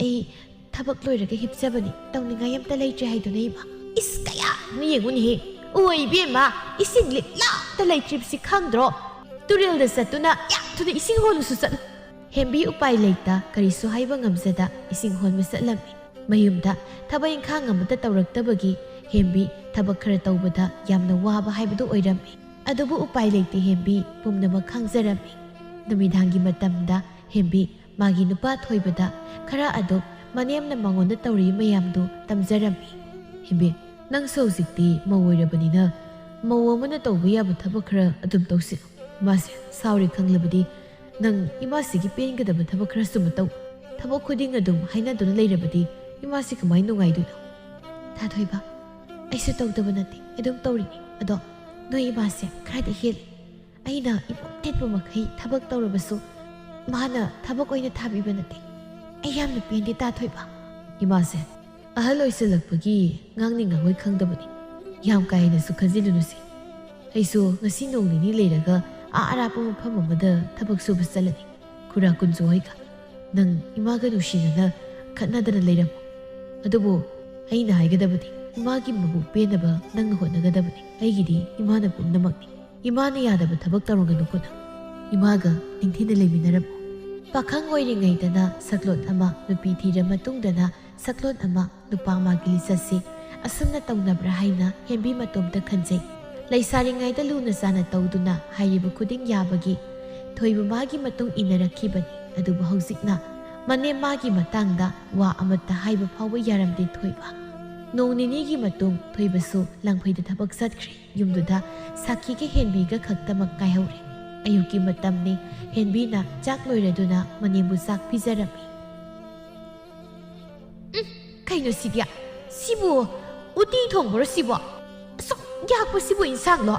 ꯑꯩ ꯊꯕꯛ ꯂꯣꯏꯔꯒ ꯍꯤꯞꯆꯕꯅꯤ꯫ ꯇꯧꯅꯤꯡꯉꯥꯏ ꯑꯝꯇ ꯂꯩꯇ꯭ꯔꯦ ꯍꯥꯏꯗꯨꯅ ꯏꯃꯥ꯫" "ꯏꯁ, ꯀꯌꯥꯅꯣ ꯌꯦꯡꯉꯨꯅꯦꯍꯦ꯫ ꯑꯣ ꯏꯕꯦꯝꯃ, ꯏꯁꯤꯡ ꯂꯤꯛꯂꯥꯇ ꯂꯩꯇ꯭ꯔꯤꯕꯁꯤ ꯈꯪꯗ꯭ꯔꯣ? ꯇꯨꯔꯦꯜꯗ ꯆꯠꯇꯨꯅ ꯌꯥꯝ ꯊꯨꯅ ꯏꯁꯤꯡ ꯍꯣꯜꯂꯨꯁꯨ ꯆꯠꯂꯨ꯫" ꯍꯦꯝꯕꯤ ꯎꯄꯥꯏ ꯂꯩꯇ ꯀꯔꯤꯁꯨ ꯍꯥꯏꯕ ꯉꯝꯖꯗ ꯏꯁꯤꯡ ꯍꯣꯟꯕ ꯆꯠꯂꯝꯃꯤ꯫ ꯃꯌꯨꯝꯗ ꯊꯕꯛ ꯏꯪꯈꯥꯡ ꯑꯃꯠꯇ ꯇꯧꯔꯛꯇꯕꯒꯤ ꯍꯦꯝꯕꯤ ꯊꯕꯛ ꯈꯔ ꯇꯧꯕꯗ ꯌꯥꯝꯅ ꯋꯥꯕ ꯍꯥꯏꯕꯗꯨ ꯑꯣꯏꯔꯝꯃꯤ꯫ ꯑꯗꯨꯕꯨ ꯎꯄꯥꯏ ꯂꯩꯇꯦ, ꯍꯦꯝꯕꯤ ꯄꯨꯝꯅꯃꯛ ꯈꯪꯖꯔꯝꯃꯤ꯫ ꯅꯨꯃꯤꯗꯥꯡꯒꯤ ꯃꯇꯝꯗ ꯍꯦꯝꯕꯤ ꯃꯥꯒꯤ ꯅꯨꯄꯥ ꯊꯣꯏꯕꯗ ꯈꯔ ꯑꯗꯨꯝ ꯃꯅꯦꯝꯅ ꯃꯉꯣꯟꯗ ꯇꯧꯔꯤ ꯃꯌꯥꯝꯗꯨ ꯇꯝꯖꯔꯝꯃꯤ꯫ "ꯍꯦꯝꯕꯤ, ꯅꯪꯁꯨ ꯍꯧꯖꯤꯛꯇꯤ ꯃꯧ ꯑꯣꯏꯔꯕꯅꯤꯅ ꯃꯧ ꯑꯃꯅ ꯇꯧꯕ ꯌꯥꯕ ꯊꯕꯛ ꯈꯔ ꯑꯗꯨꯝ ꯇꯧꯁꯤ꯫ ꯃꯥꯁꯦ ꯁꯥꯎꯔꯦ ꯈꯪꯂꯕꯗꯤ ꯅꯪ ꯏꯃꯥꯁꯤꯒꯤ ꯄꯦꯟꯒꯗꯕ ꯊꯕꯛ ꯈꯔꯁꯨ ꯑꯃ ꯇꯧ꯫ ꯊꯕꯛ ꯈꯨꯗꯤꯡ ꯑꯗꯨꯝ ꯍꯥꯏꯅꯗꯨꯅ ꯂꯩꯔꯕꯗꯤ ꯏꯃꯥꯁꯤ ꯀꯃꯥꯏꯅ ꯅꯨꯡꯉꯥꯏꯗꯣꯏꯅꯣ?" "ꯇꯥ ꯊꯣꯏꯕ, ꯑꯩꯁꯨ ꯇꯧꯗꯕ ꯅꯠꯇꯦ, ꯑꯗꯨꯝ ꯇꯧꯔꯤꯅꯤ꯫ ꯑꯗꯣ ꯅꯣꯏ ꯏꯃꯥꯁꯦ ꯈꯔꯗꯤ ꯍꯦꯜꯂꯤ꯫ ꯑꯩꯅ ꯏꯃꯨꯡ ꯇꯤꯠꯄ ꯃꯈꯩ ꯊꯕꯛ ꯇꯧꯔꯕꯁꯨ ꯃꯥꯅ ꯊꯕꯛ ꯑꯣꯏꯅ ꯊꯥꯕꯤꯕ ꯅꯠꯇꯦ꯫ ꯑꯩ ꯌꯥꯝꯅ ꯄꯦꯟꯗꯦ ꯇꯥ ꯊꯣꯏꯕ꯫" ꯏꯃꯥꯁꯦ ꯑꯍꯜ ꯑꯣꯏꯁꯤꯜꯂꯛꯄꯒꯤ ꯉꯥꯡꯅꯤꯡ ꯉꯥꯡꯂꯣꯏ ꯈꯪꯗꯕꯅꯤ꯫ ꯌꯥꯝ ꯀꯥ ꯍꯦꯟꯅꯁꯨ ꯈꯟꯖꯤꯜꯂꯨꯅꯨꯁꯦ꯫ ꯑꯩꯁꯨ ꯉꯁꯤ ꯅꯣꯡ ꯅꯤꯅꯤ ꯂꯩꯔꯒ ꯑꯥ ꯑꯔꯥꯞꯄ ꯃꯐꯝ ꯑꯃꯗ ꯊꯕꯛ ꯁꯨꯕ ꯆꯠꯂꯅꯤ꯫ ꯈꯨꯔꯥ ꯀꯨꯟꯖꯣ ꯍꯣꯏꯒ꯫ ꯅꯪ ꯏꯃꯥꯒ ꯅꯨꯡꯁꯤꯅꯅ ꯈꯠꯅꯗꯅ ꯂꯩꯔꯝꯃꯨ꯫ ꯑꯗꯨꯕꯨ ꯑꯩꯅ ꯍꯥꯏꯒꯗꯕꯗꯤ ꯏꯃꯥꯒꯤ ꯃꯕꯨꯛ ꯄꯦꯟꯅꯕ ꯅꯪꯅ ꯍꯣꯠꯅꯒꯗꯕꯅꯤ꯫ ꯑꯩꯒꯤꯗꯤ ꯏꯃꯥꯅ ꯄꯨꯝꯅꯃꯛꯅꯤ꯫ ꯏꯃꯥꯅ ꯌꯥꯗꯕ ꯊꯕꯛ ꯇꯧꯔꯒꯅꯨꯀꯣ ꯅꯪ꯫ ꯏꯃꯥꯒ ꯅꯤꯡꯊꯤꯅ ꯂꯩꯃꯤꯟꯅꯔꯝꯃꯨ꯫ ꯄꯥꯈꯪ ꯑꯣꯏꯔꯤꯉꯩꯗꯅ ꯁꯛꯂꯣꯟ ꯑꯃ, ꯅꯨꯄꯤ ꯊꯤꯔ ꯃꯇꯨꯡꯗꯅ ꯁꯛꯂꯣꯟ ꯑꯃ, ꯅꯨꯄꯥ ꯑꯃꯒꯤ ꯂꯤꯆꯠꯁꯤ ꯑꯁꯨꯝꯅ ꯇꯧꯅꯕ꯭ꯔꯥ ꯍꯥꯏꯅ ꯍꯦꯝꯕꯤ ꯃꯇꯣꯝꯇ ꯈꯟꯖꯩ꯫ ꯂꯩꯁꯥꯔꯤꯉꯩꯗ ꯂꯨꯅ ꯆꯥꯅ ꯇꯧꯗꯨꯅ ꯍꯥꯏꯔꯤꯕ ꯈꯨꯗꯤꯡ ꯌꯥꯕꯒꯤ ꯊꯣꯏꯕ ꯃꯥꯒꯤ ꯃꯇꯨꯡ ꯏꯟꯅꯔꯛꯈꯤꯕꯅꯤ꯫ ꯑꯗꯨꯕꯨ ꯍꯧꯖꯤꯛꯅ ꯃꯅꯦꯝ ꯃꯥꯒꯤ ꯃꯇꯥꯡꯗ ꯋꯥ ꯑꯃꯠꯇ ꯍꯥꯏꯕ ꯐꯥꯎꯕ ꯌꯥꯔꯝꯗꯦ ꯊꯣꯏꯕ꯫ ꯅꯣꯡ ꯅꯤꯅꯤꯒꯤ ꯃꯇꯨꯡ ꯊꯣꯏꯕꯁꯨ ꯂꯥꯡꯐꯩꯗ ꯊꯕꯛ ꯆꯠꯈ꯭ꯔꯦ꯫ ꯌꯨꯝꯗꯨꯗ ꯁꯥꯈꯤꯒ ꯍꯦꯟꯕꯤꯒ ꯈꯛꯇꯃꯛ ꯉꯥꯏꯍꯧꯔꯦ꯫ ꯑꯌꯨꯛꯀꯤ ꯃꯇꯝꯅꯤ꯫ ꯍꯦꯟꯕꯤꯅ ꯆꯥꯛ ꯂꯣꯏꯔꯗꯨꯅ ꯃꯅꯦꯝꯕꯨ ꯆꯥꯛ ꯄꯤꯖꯔꯝꯃꯤ꯫ "ꯎꯝ, ꯀꯩꯅꯣ ꯁꯤꯗꯤ? ꯁꯤꯕꯨ ꯎꯇꯤ ꯊꯣꯡꯕꯔꯣ ꯁꯤꯕꯣ? ꯑꯁꯨꯛ ꯌꯥꯛꯄ ꯁꯤꯕꯨ ꯏꯟꯁꯥꯡꯂꯣ?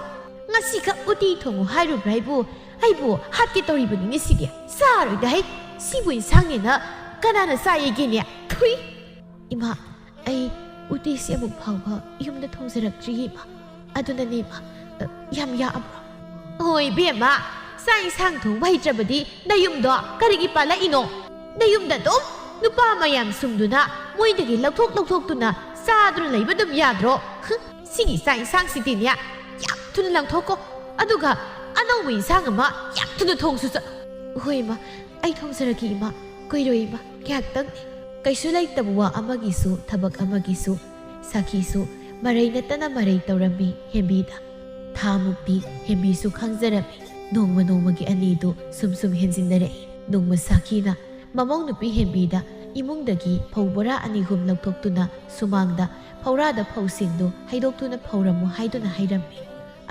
ꯉꯁꯤꯈꯛ ꯎꯇꯤ ꯊꯣꯡꯉꯨ ꯍꯥꯏꯔꯨꯕ꯭ꯔꯥ ꯍꯥꯏꯕꯨ? ꯑꯩꯕꯨ ꯍꯥꯠꯀꯦ ꯇꯧꯔꯤꯕꯅꯤꯅꯦ ꯁꯤꯗꯤ꯫ ꯆꯥꯔꯣꯏꯗ ꯍꯩ, ꯁꯤꯕꯨ ꯏꯟꯁꯥꯡꯅꯦꯅ ꯀꯅꯥꯅ ꯆꯥꯏꯒꯦꯅꯦ? ꯊꯨꯏ!" "ꯏꯃꯥ, ꯑꯩ ꯎꯇꯤꯁꯤ ꯑꯃꯨꯛ ꯐꯥꯎꯕ ꯌꯨꯝꯗ ꯊꯣꯡꯖꯔꯛꯇ꯭ꯔꯤꯌꯦ ꯏꯃꯥ꯫ ꯑꯗꯨꯅꯅꯦ ꯏꯃꯥ, ꯑ, ꯌꯥꯝ ꯌꯥꯛꯑꯕ꯭ꯔꯣ?" "ꯑꯣ ꯏꯕꯦꯝꯃ, ꯆꯥꯛ ꯏꯟꯁꯥꯡ ꯊꯣꯡꯕ ꯍꯩꯇ꯭ꯔꯕꯗꯤ ꯅꯌꯨꯝꯗꯣ ꯀꯔꯤꯒꯤ ꯄꯥꯜꯂꯛꯏꯅꯣ? ꯅꯌꯨꯝꯗ ꯑꯗꯨꯝ ꯅꯨꯄꯥ ꯃꯌꯥꯝ ꯁꯨꯝꯗꯨꯅ ꯃꯣꯏꯗꯒꯤ ꯂꯧꯊꯣꯛ ꯂꯧꯊꯣꯛꯇꯨꯅ ꯆꯥꯗꯨꯅ ꯂꯩꯕ ꯑꯗꯨꯝ ꯌꯥꯗ꯭ꯔꯣ? ꯍꯨꯝ, ꯁꯤꯒꯤ ꯆꯥꯛ ꯏꯟꯁꯥꯡꯁꯤꯗꯤꯅꯦ, ꯌꯥꯝ ꯊꯨꯅ ꯂꯪꯊꯣꯛꯀꯣ꯫ ꯑꯗꯨꯒ ꯑꯅꯧꯕ ꯏꯟꯁꯥꯡ ꯑꯃ ꯌꯥꯝ ꯊꯨꯅ ꯊꯣꯡꯁꯨ ꯆꯠ-, ꯍꯣꯏ, ꯏꯃꯥ, ꯑꯩ ꯊꯣꯡꯖꯔꯒꯦ, ꯏꯃꯥ꯫ ꯀꯨꯏꯔꯣꯏ, ꯏꯃꯥ, ꯉꯥꯏꯍꯥꯛꯇꯪꯅꯤ꯫ ꯀꯩꯁꯨ ꯂꯩꯇꯕ ꯋꯥ ꯑꯃꯒꯤꯁꯨ, ꯊꯕꯛ ꯑꯃꯒꯤꯁꯨ ꯁꯥꯈꯤꯁꯨ ꯃꯔꯩ ꯅꯠꯇꯅ ꯃꯔꯩ ꯇꯧꯔꯝꯃꯤ ꯍꯦꯝꯕꯤꯗ꯫ ꯊꯥꯃꯨꯛꯇꯤ ꯍꯦꯝꯕꯤꯁꯨ ꯈꯥꯡꯖꯔꯝꯃꯤ꯫ ꯅꯣꯡꯃ ꯅꯣꯡꯃꯒꯤ ꯑꯅꯤꯗꯨ ꯁꯨꯝ ꯁꯨꯝ ꯍꯦꯟꯖꯤꯟꯅꯔꯛꯏ꯫ ꯅꯣꯡꯃ ꯁꯥꯈꯤꯅ ꯃꯃꯧ ꯅꯨꯄꯤ ꯍꯦꯝꯕꯤꯗ ꯏꯃꯨꯡꯗꯒꯤ ꯐꯧ ꯕꯣꯔꯥ ꯑꯅꯤ ꯑꯍꯨꯝ ꯂꯧꯊꯣꯛꯇꯨꯅ ꯁꯨꯃꯥꯡꯗ ꯐꯧꯔꯥꯗ ꯐꯧꯁꯤꯡꯗꯨ ꯍꯩꯗꯣꯛꯇꯨꯅ ꯐꯧꯔꯝꯃꯨ ꯍꯥꯏꯗꯨꯅ ꯍꯥꯏꯔꯝꯃꯤ꯫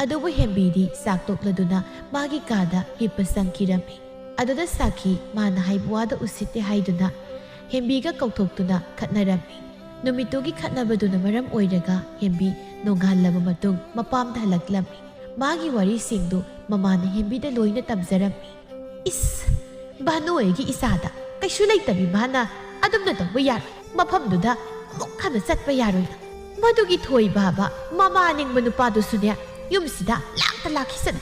ꯑꯗꯨꯕꯨ ꯍꯦꯝꯕꯤꯗꯤ ꯆꯥꯛ ꯇꯣꯛꯂꯗꯨꯅ ꯃꯥꯒꯤ ꯀꯥꯗ ꯍꯤꯞꯄ ꯆꯪꯈꯤꯔꯝꯃꯤ꯫ ꯑꯗꯨꯗ ꯁꯥꯈꯤ ꯃꯥꯅ ꯍꯥꯏꯕ ꯋꯥꯗ ꯎꯁꯤꯠꯇꯦ ꯍꯥꯏꯗꯨꯅ ꯍꯦꯝꯕꯤꯒ ꯀꯧꯊꯣꯛꯇꯨꯅ ꯈꯠꯅꯔꯝꯃꯤ꯫ ꯅꯨꯃꯤꯠꯇꯨꯒꯤ ꯈꯠꯅꯕꯗꯨꯅ ꯃꯔꯝ ꯑꯣꯏꯔꯒ ꯍꯦꯝꯕꯤ ꯅꯣꯡꯉꯥꯜꯂꯕ ꯃꯇꯨꯡ ꯃꯄꯥꯝꯗ ꯍꯜꯂꯛꯂꯝꯃꯤ꯫ ꯃꯥꯒꯤ ꯋꯥꯔꯤꯁꯤꯡꯗꯨ ꯃꯃꯥꯅ ꯍꯦꯝꯕꯤꯗ ꯂꯣꯏꯅ ꯇꯝꯖꯔꯝꯃꯤ꯫ "ꯏꯁ, ꯚꯥꯅꯨ ꯑꯩꯒꯤ ꯏꯆꯥꯗ ꯀꯩꯁꯨ ꯂꯩꯇꯕꯤ ꯃꯥꯅ ꯑꯗꯨꯝꯅ ꯇꯧꯕ ꯌꯥꯔꯣꯏ꯫ ꯃꯐꯝꯗꯨꯗ ꯑꯃꯨꯛ ꯍꯟꯅ ꯆꯠꯄ ꯌꯥꯔꯣꯏ꯫ ꯃꯗꯨꯒꯤ ꯊꯣꯏꯕꯕ ꯃꯃꯥ ꯅꯤꯡꯕ ꯅꯨꯄꯥꯗꯨꯁꯨꯅꯦ, ꯌꯨꯝꯁꯤꯗ ꯂꯥꯛꯇ ꯂꯥꯛꯈꯤꯁꯅꯨ꯫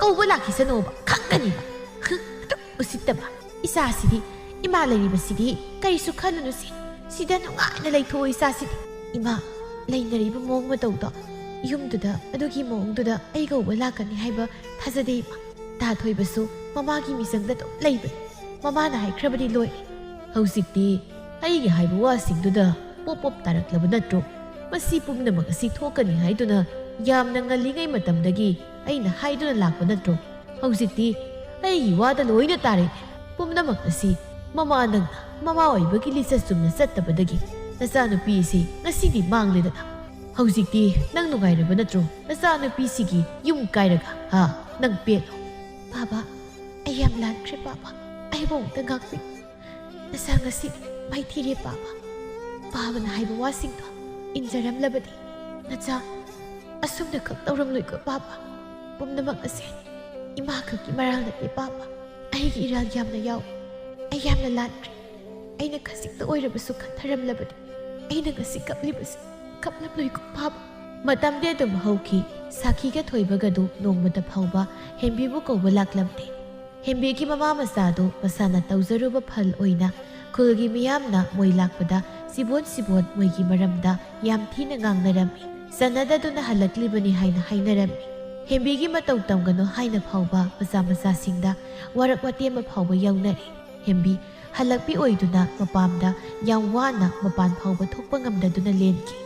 ꯀꯧꯕ ꯂꯥꯛꯈꯤꯁꯅꯨꯕ ꯈꯪꯒꯅꯤꯕ꯫ ꯍꯨꯝ, ꯑꯗꯨꯛ ꯎꯁꯤꯠꯇꯕ ꯏꯆꯥꯁꯤꯗꯤ꯫ ꯏꯃꯥ ꯂꯩꯔꯤꯕꯁꯤꯗꯤ ꯀꯔꯤꯁꯨ ꯈꯜꯂꯨꯅꯨꯁꯤ꯫ ꯁꯤꯗ ꯅꯨꯡꯉꯥꯏꯅ ꯂꯩꯊꯣꯛꯑꯣ ꯏꯆꯥꯁꯤꯗꯤ꯫ ꯏꯃꯥ, ꯂꯩꯅꯔꯤꯕ ꯃꯑꯣꯡ ꯃꯇꯧꯗꯣ, ꯌꯨꯝꯗꯨꯗ ꯑꯗꯨꯒꯤ ꯃꯑꯣꯡꯗꯨꯗ ꯑꯩ ꯀꯧꯕ ꯂꯥꯛꯀꯅꯤ ꯍꯥꯏꯕ ꯊꯥꯖꯗꯦ, ꯏꯃꯥ꯫ ꯇꯥ ꯊꯣꯏꯕꯁꯨ ꯃꯃꯥꯒꯤ ꯃꯤꯆꯪꯗ ꯑꯗꯨꯝ ꯂꯩꯕꯅꯤ꯫ ꯃꯃꯥꯅ ꯍꯥꯏꯈ꯭ꯔꯕꯗꯤ ꯂꯣꯏꯔꯦ꯫ ꯍꯧꯖꯤꯛꯇꯤ ꯑꯩꯒꯤ ꯍꯥꯏꯕ ꯋꯥꯁꯤꯡꯗꯨꯗ ꯄꯣꯞ ꯄꯣꯞ ꯇꯥꯔꯛꯂꯕ ꯅꯠꯇ꯭ꯔꯣ? ꯃꯁꯤ ꯄꯨꯝꯅꯃꯛ ꯑꯁꯤ ꯊꯣꯛꯀꯅꯤ ꯍꯥꯏꯗꯨꯅ ꯌꯥꯝꯅ ꯉꯜꯂꯤꯉꯩ ꯃꯇꯝꯗꯒꯤ ꯑꯩꯅ ꯍꯥꯏꯗꯨꯅ ꯂꯥꯛꯄ ꯅꯠꯇ꯭ꯔꯣ? ꯍꯧꯖꯤꯛꯇꯤ ꯑꯩꯒꯤ ꯋꯥꯗ ꯂꯣꯏꯅ ꯇꯥꯔꯦ꯫ ꯄꯨꯝꯅꯃꯛ ꯑꯁꯤ ꯃꯃꯥ ꯅꯪꯅ ꯃꯃꯥ ꯑꯣꯏꯕꯒꯤ ꯂꯤꯆꯠ ꯆꯨꯝꯅ ꯆꯠꯇꯕꯗꯒꯤ ꯅꯆꯥꯅꯨꯄꯤ ꯑꯁꯤ ꯉꯁꯤꯗꯤ ꯃꯥꯡꯂꯦꯗꯅ꯫ ꯍꯧꯖꯤꯛꯇꯤ ꯅꯪ ꯅꯨꯡꯉꯥꯏꯔꯕ ꯅꯠꯇ꯭ꯔꯣ? ꯅꯆꯥꯅꯨꯄꯤꯁꯤꯒꯤ ꯌꯨꯝ ꯀꯥꯏꯔꯒ, ꯍꯥ? ꯅꯪ ꯄꯦꯜꯂꯣ꯫ ꯄꯥꯕ, ꯑꯩ ꯌꯥꯝ ꯂꯥꯟꯈ꯭ꯔꯦ ꯄꯥꯕ꯫ ꯑꯩꯕꯨ ꯑꯃꯨꯛꯇ ꯉꯥꯛꯄꯤꯌꯨ꯫ ꯅꯆꯥ ꯉꯁꯤ ꯃꯥꯏꯊꯤꯔꯦ ꯄꯥꯕ꯫ ꯄꯥꯕꯅ ꯍꯥꯏꯕ ꯋꯥꯁꯤꯡꯗꯣ ꯏꯟꯖꯔꯝꯂꯕꯗꯤ ꯅꯆꯥ ꯑꯁꯨꯝꯅ ꯈꯛ ꯇꯧꯔꯝꯂꯣꯏꯀꯣ ꯄꯥꯕ꯫ ꯄꯨꯝꯅꯃꯛ ꯑꯁꯦ ꯏꯃꯥ ꯈꯛꯀꯤ ꯃꯔꯥꯜ ꯅꯠꯇꯦ ꯄꯥꯕ꯫ ꯑꯩꯒꯤ ꯏꯔꯥꯜ ꯌꯥꯝꯅ ꯌꯥꯎꯏ꯫ ꯑꯩ ꯌꯥꯝꯅ ꯂꯥꯟꯈ꯭ꯔꯦ꯫ ꯑꯩꯅ ꯈꯖꯤꯛꯇ ꯑꯣꯏꯔꯕꯁꯨ ꯈꯟꯊꯔꯝꯂꯕꯗꯤ ꯑꯩꯅ ꯉꯁꯤ ꯀꯞꯂꯤꯕꯁꯤ ꯀꯞꯂꯝꯂꯣꯏꯀꯣ ꯄꯥꯕ꯫ ꯃꯇꯝꯗꯤ ꯑꯗꯨꯝ ꯍꯧꯈꯤ꯫ ꯁꯥꯈꯤꯒ ꯊꯣꯏꯕꯒꯗꯨ ꯅꯣꯡꯃꯇ ꯐꯥꯎꯕ ꯍꯦꯝꯕꯤꯕꯨ ꯀꯧꯕ ꯂꯥꯛꯂꯝꯗꯦ꯫ ꯍꯦꯝꯕꯤꯒꯤ ꯃꯃꯥ ꯃꯆꯥꯗꯨ ꯃꯁꯥꯅ ꯇꯧꯖꯔꯨꯕ ꯐꯜ ꯑꯣꯏꯅ ꯈꯨꯜꯒꯤ ꯃꯤꯌꯥꯝꯅ ꯃꯣꯏ ꯂꯥꯛꯄꯗ ꯁꯤꯕꯣꯟ ꯁꯤꯕꯣꯟ ꯃꯣꯏꯒꯤ ꯃꯔꯝꯗ ꯌꯥꯝ ꯊꯤꯅ ꯉꯥꯡꯅꯔꯝꯃꯤ꯫ ꯆꯟꯅꯗꯗꯨꯅ ꯍꯜꯂꯛꯂꯤꯕꯅꯤ ꯍꯥꯏꯅ ꯍꯥꯏꯅꯔꯝꯃꯤ꯫ ꯍꯦꯝꯕꯤꯒꯤ ꯃꯇꯧ ꯇꯝꯒꯅꯨ ꯍꯥꯏꯅ ꯐꯥꯎꯕ ꯃꯆꯥ ꯃꯆꯥꯁꯤꯡꯗ ꯋꯥꯔꯛ ꯋꯥꯇꯦꯝꯕ ꯐꯥꯎꯕ ꯌꯥꯎꯅꯔꯤ꯫ ꯍꯦꯝꯕꯤ ꯍꯜꯂꯛꯄꯤ ꯑꯣꯏꯗꯨꯅ ꯃꯄꯥꯝꯗ ꯌꯥꯝ ꯋꯥꯅ ꯃꯄꯥꯟ ꯐꯥꯎꯕ ꯊꯣꯛꯄ ꯉꯝꯗꯗꯨꯅ ꯂꯦꯟꯈꯤ꯫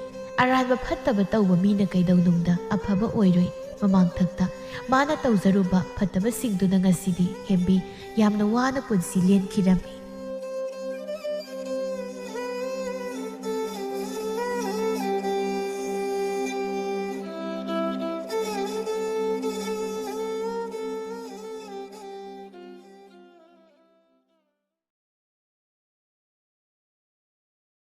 ꯑꯔꯥꯟꯕ ꯐꯠꯇꯕ ꯇꯧꯕ ꯃꯤꯅ ꯀꯩꯗꯧꯅꯨꯡꯗ ꯑꯐꯕ ꯑꯣꯏꯔꯣꯏ꯫ ꯃꯃꯥꯡꯊꯛꯇ ꯃꯥꯅ ꯇꯧꯖꯔꯨꯕ ꯐꯠꯇꯕꯁꯤꯡꯗꯨꯅ ꯉꯁꯤꯗꯤ ꯍꯦꯝꯕꯤ ꯌꯥꯝꯅ ꯋꯥꯅ ꯄꯨꯟꯁꯤ ꯂꯦꯟꯈꯤꯔꯝꯃꯤ꯫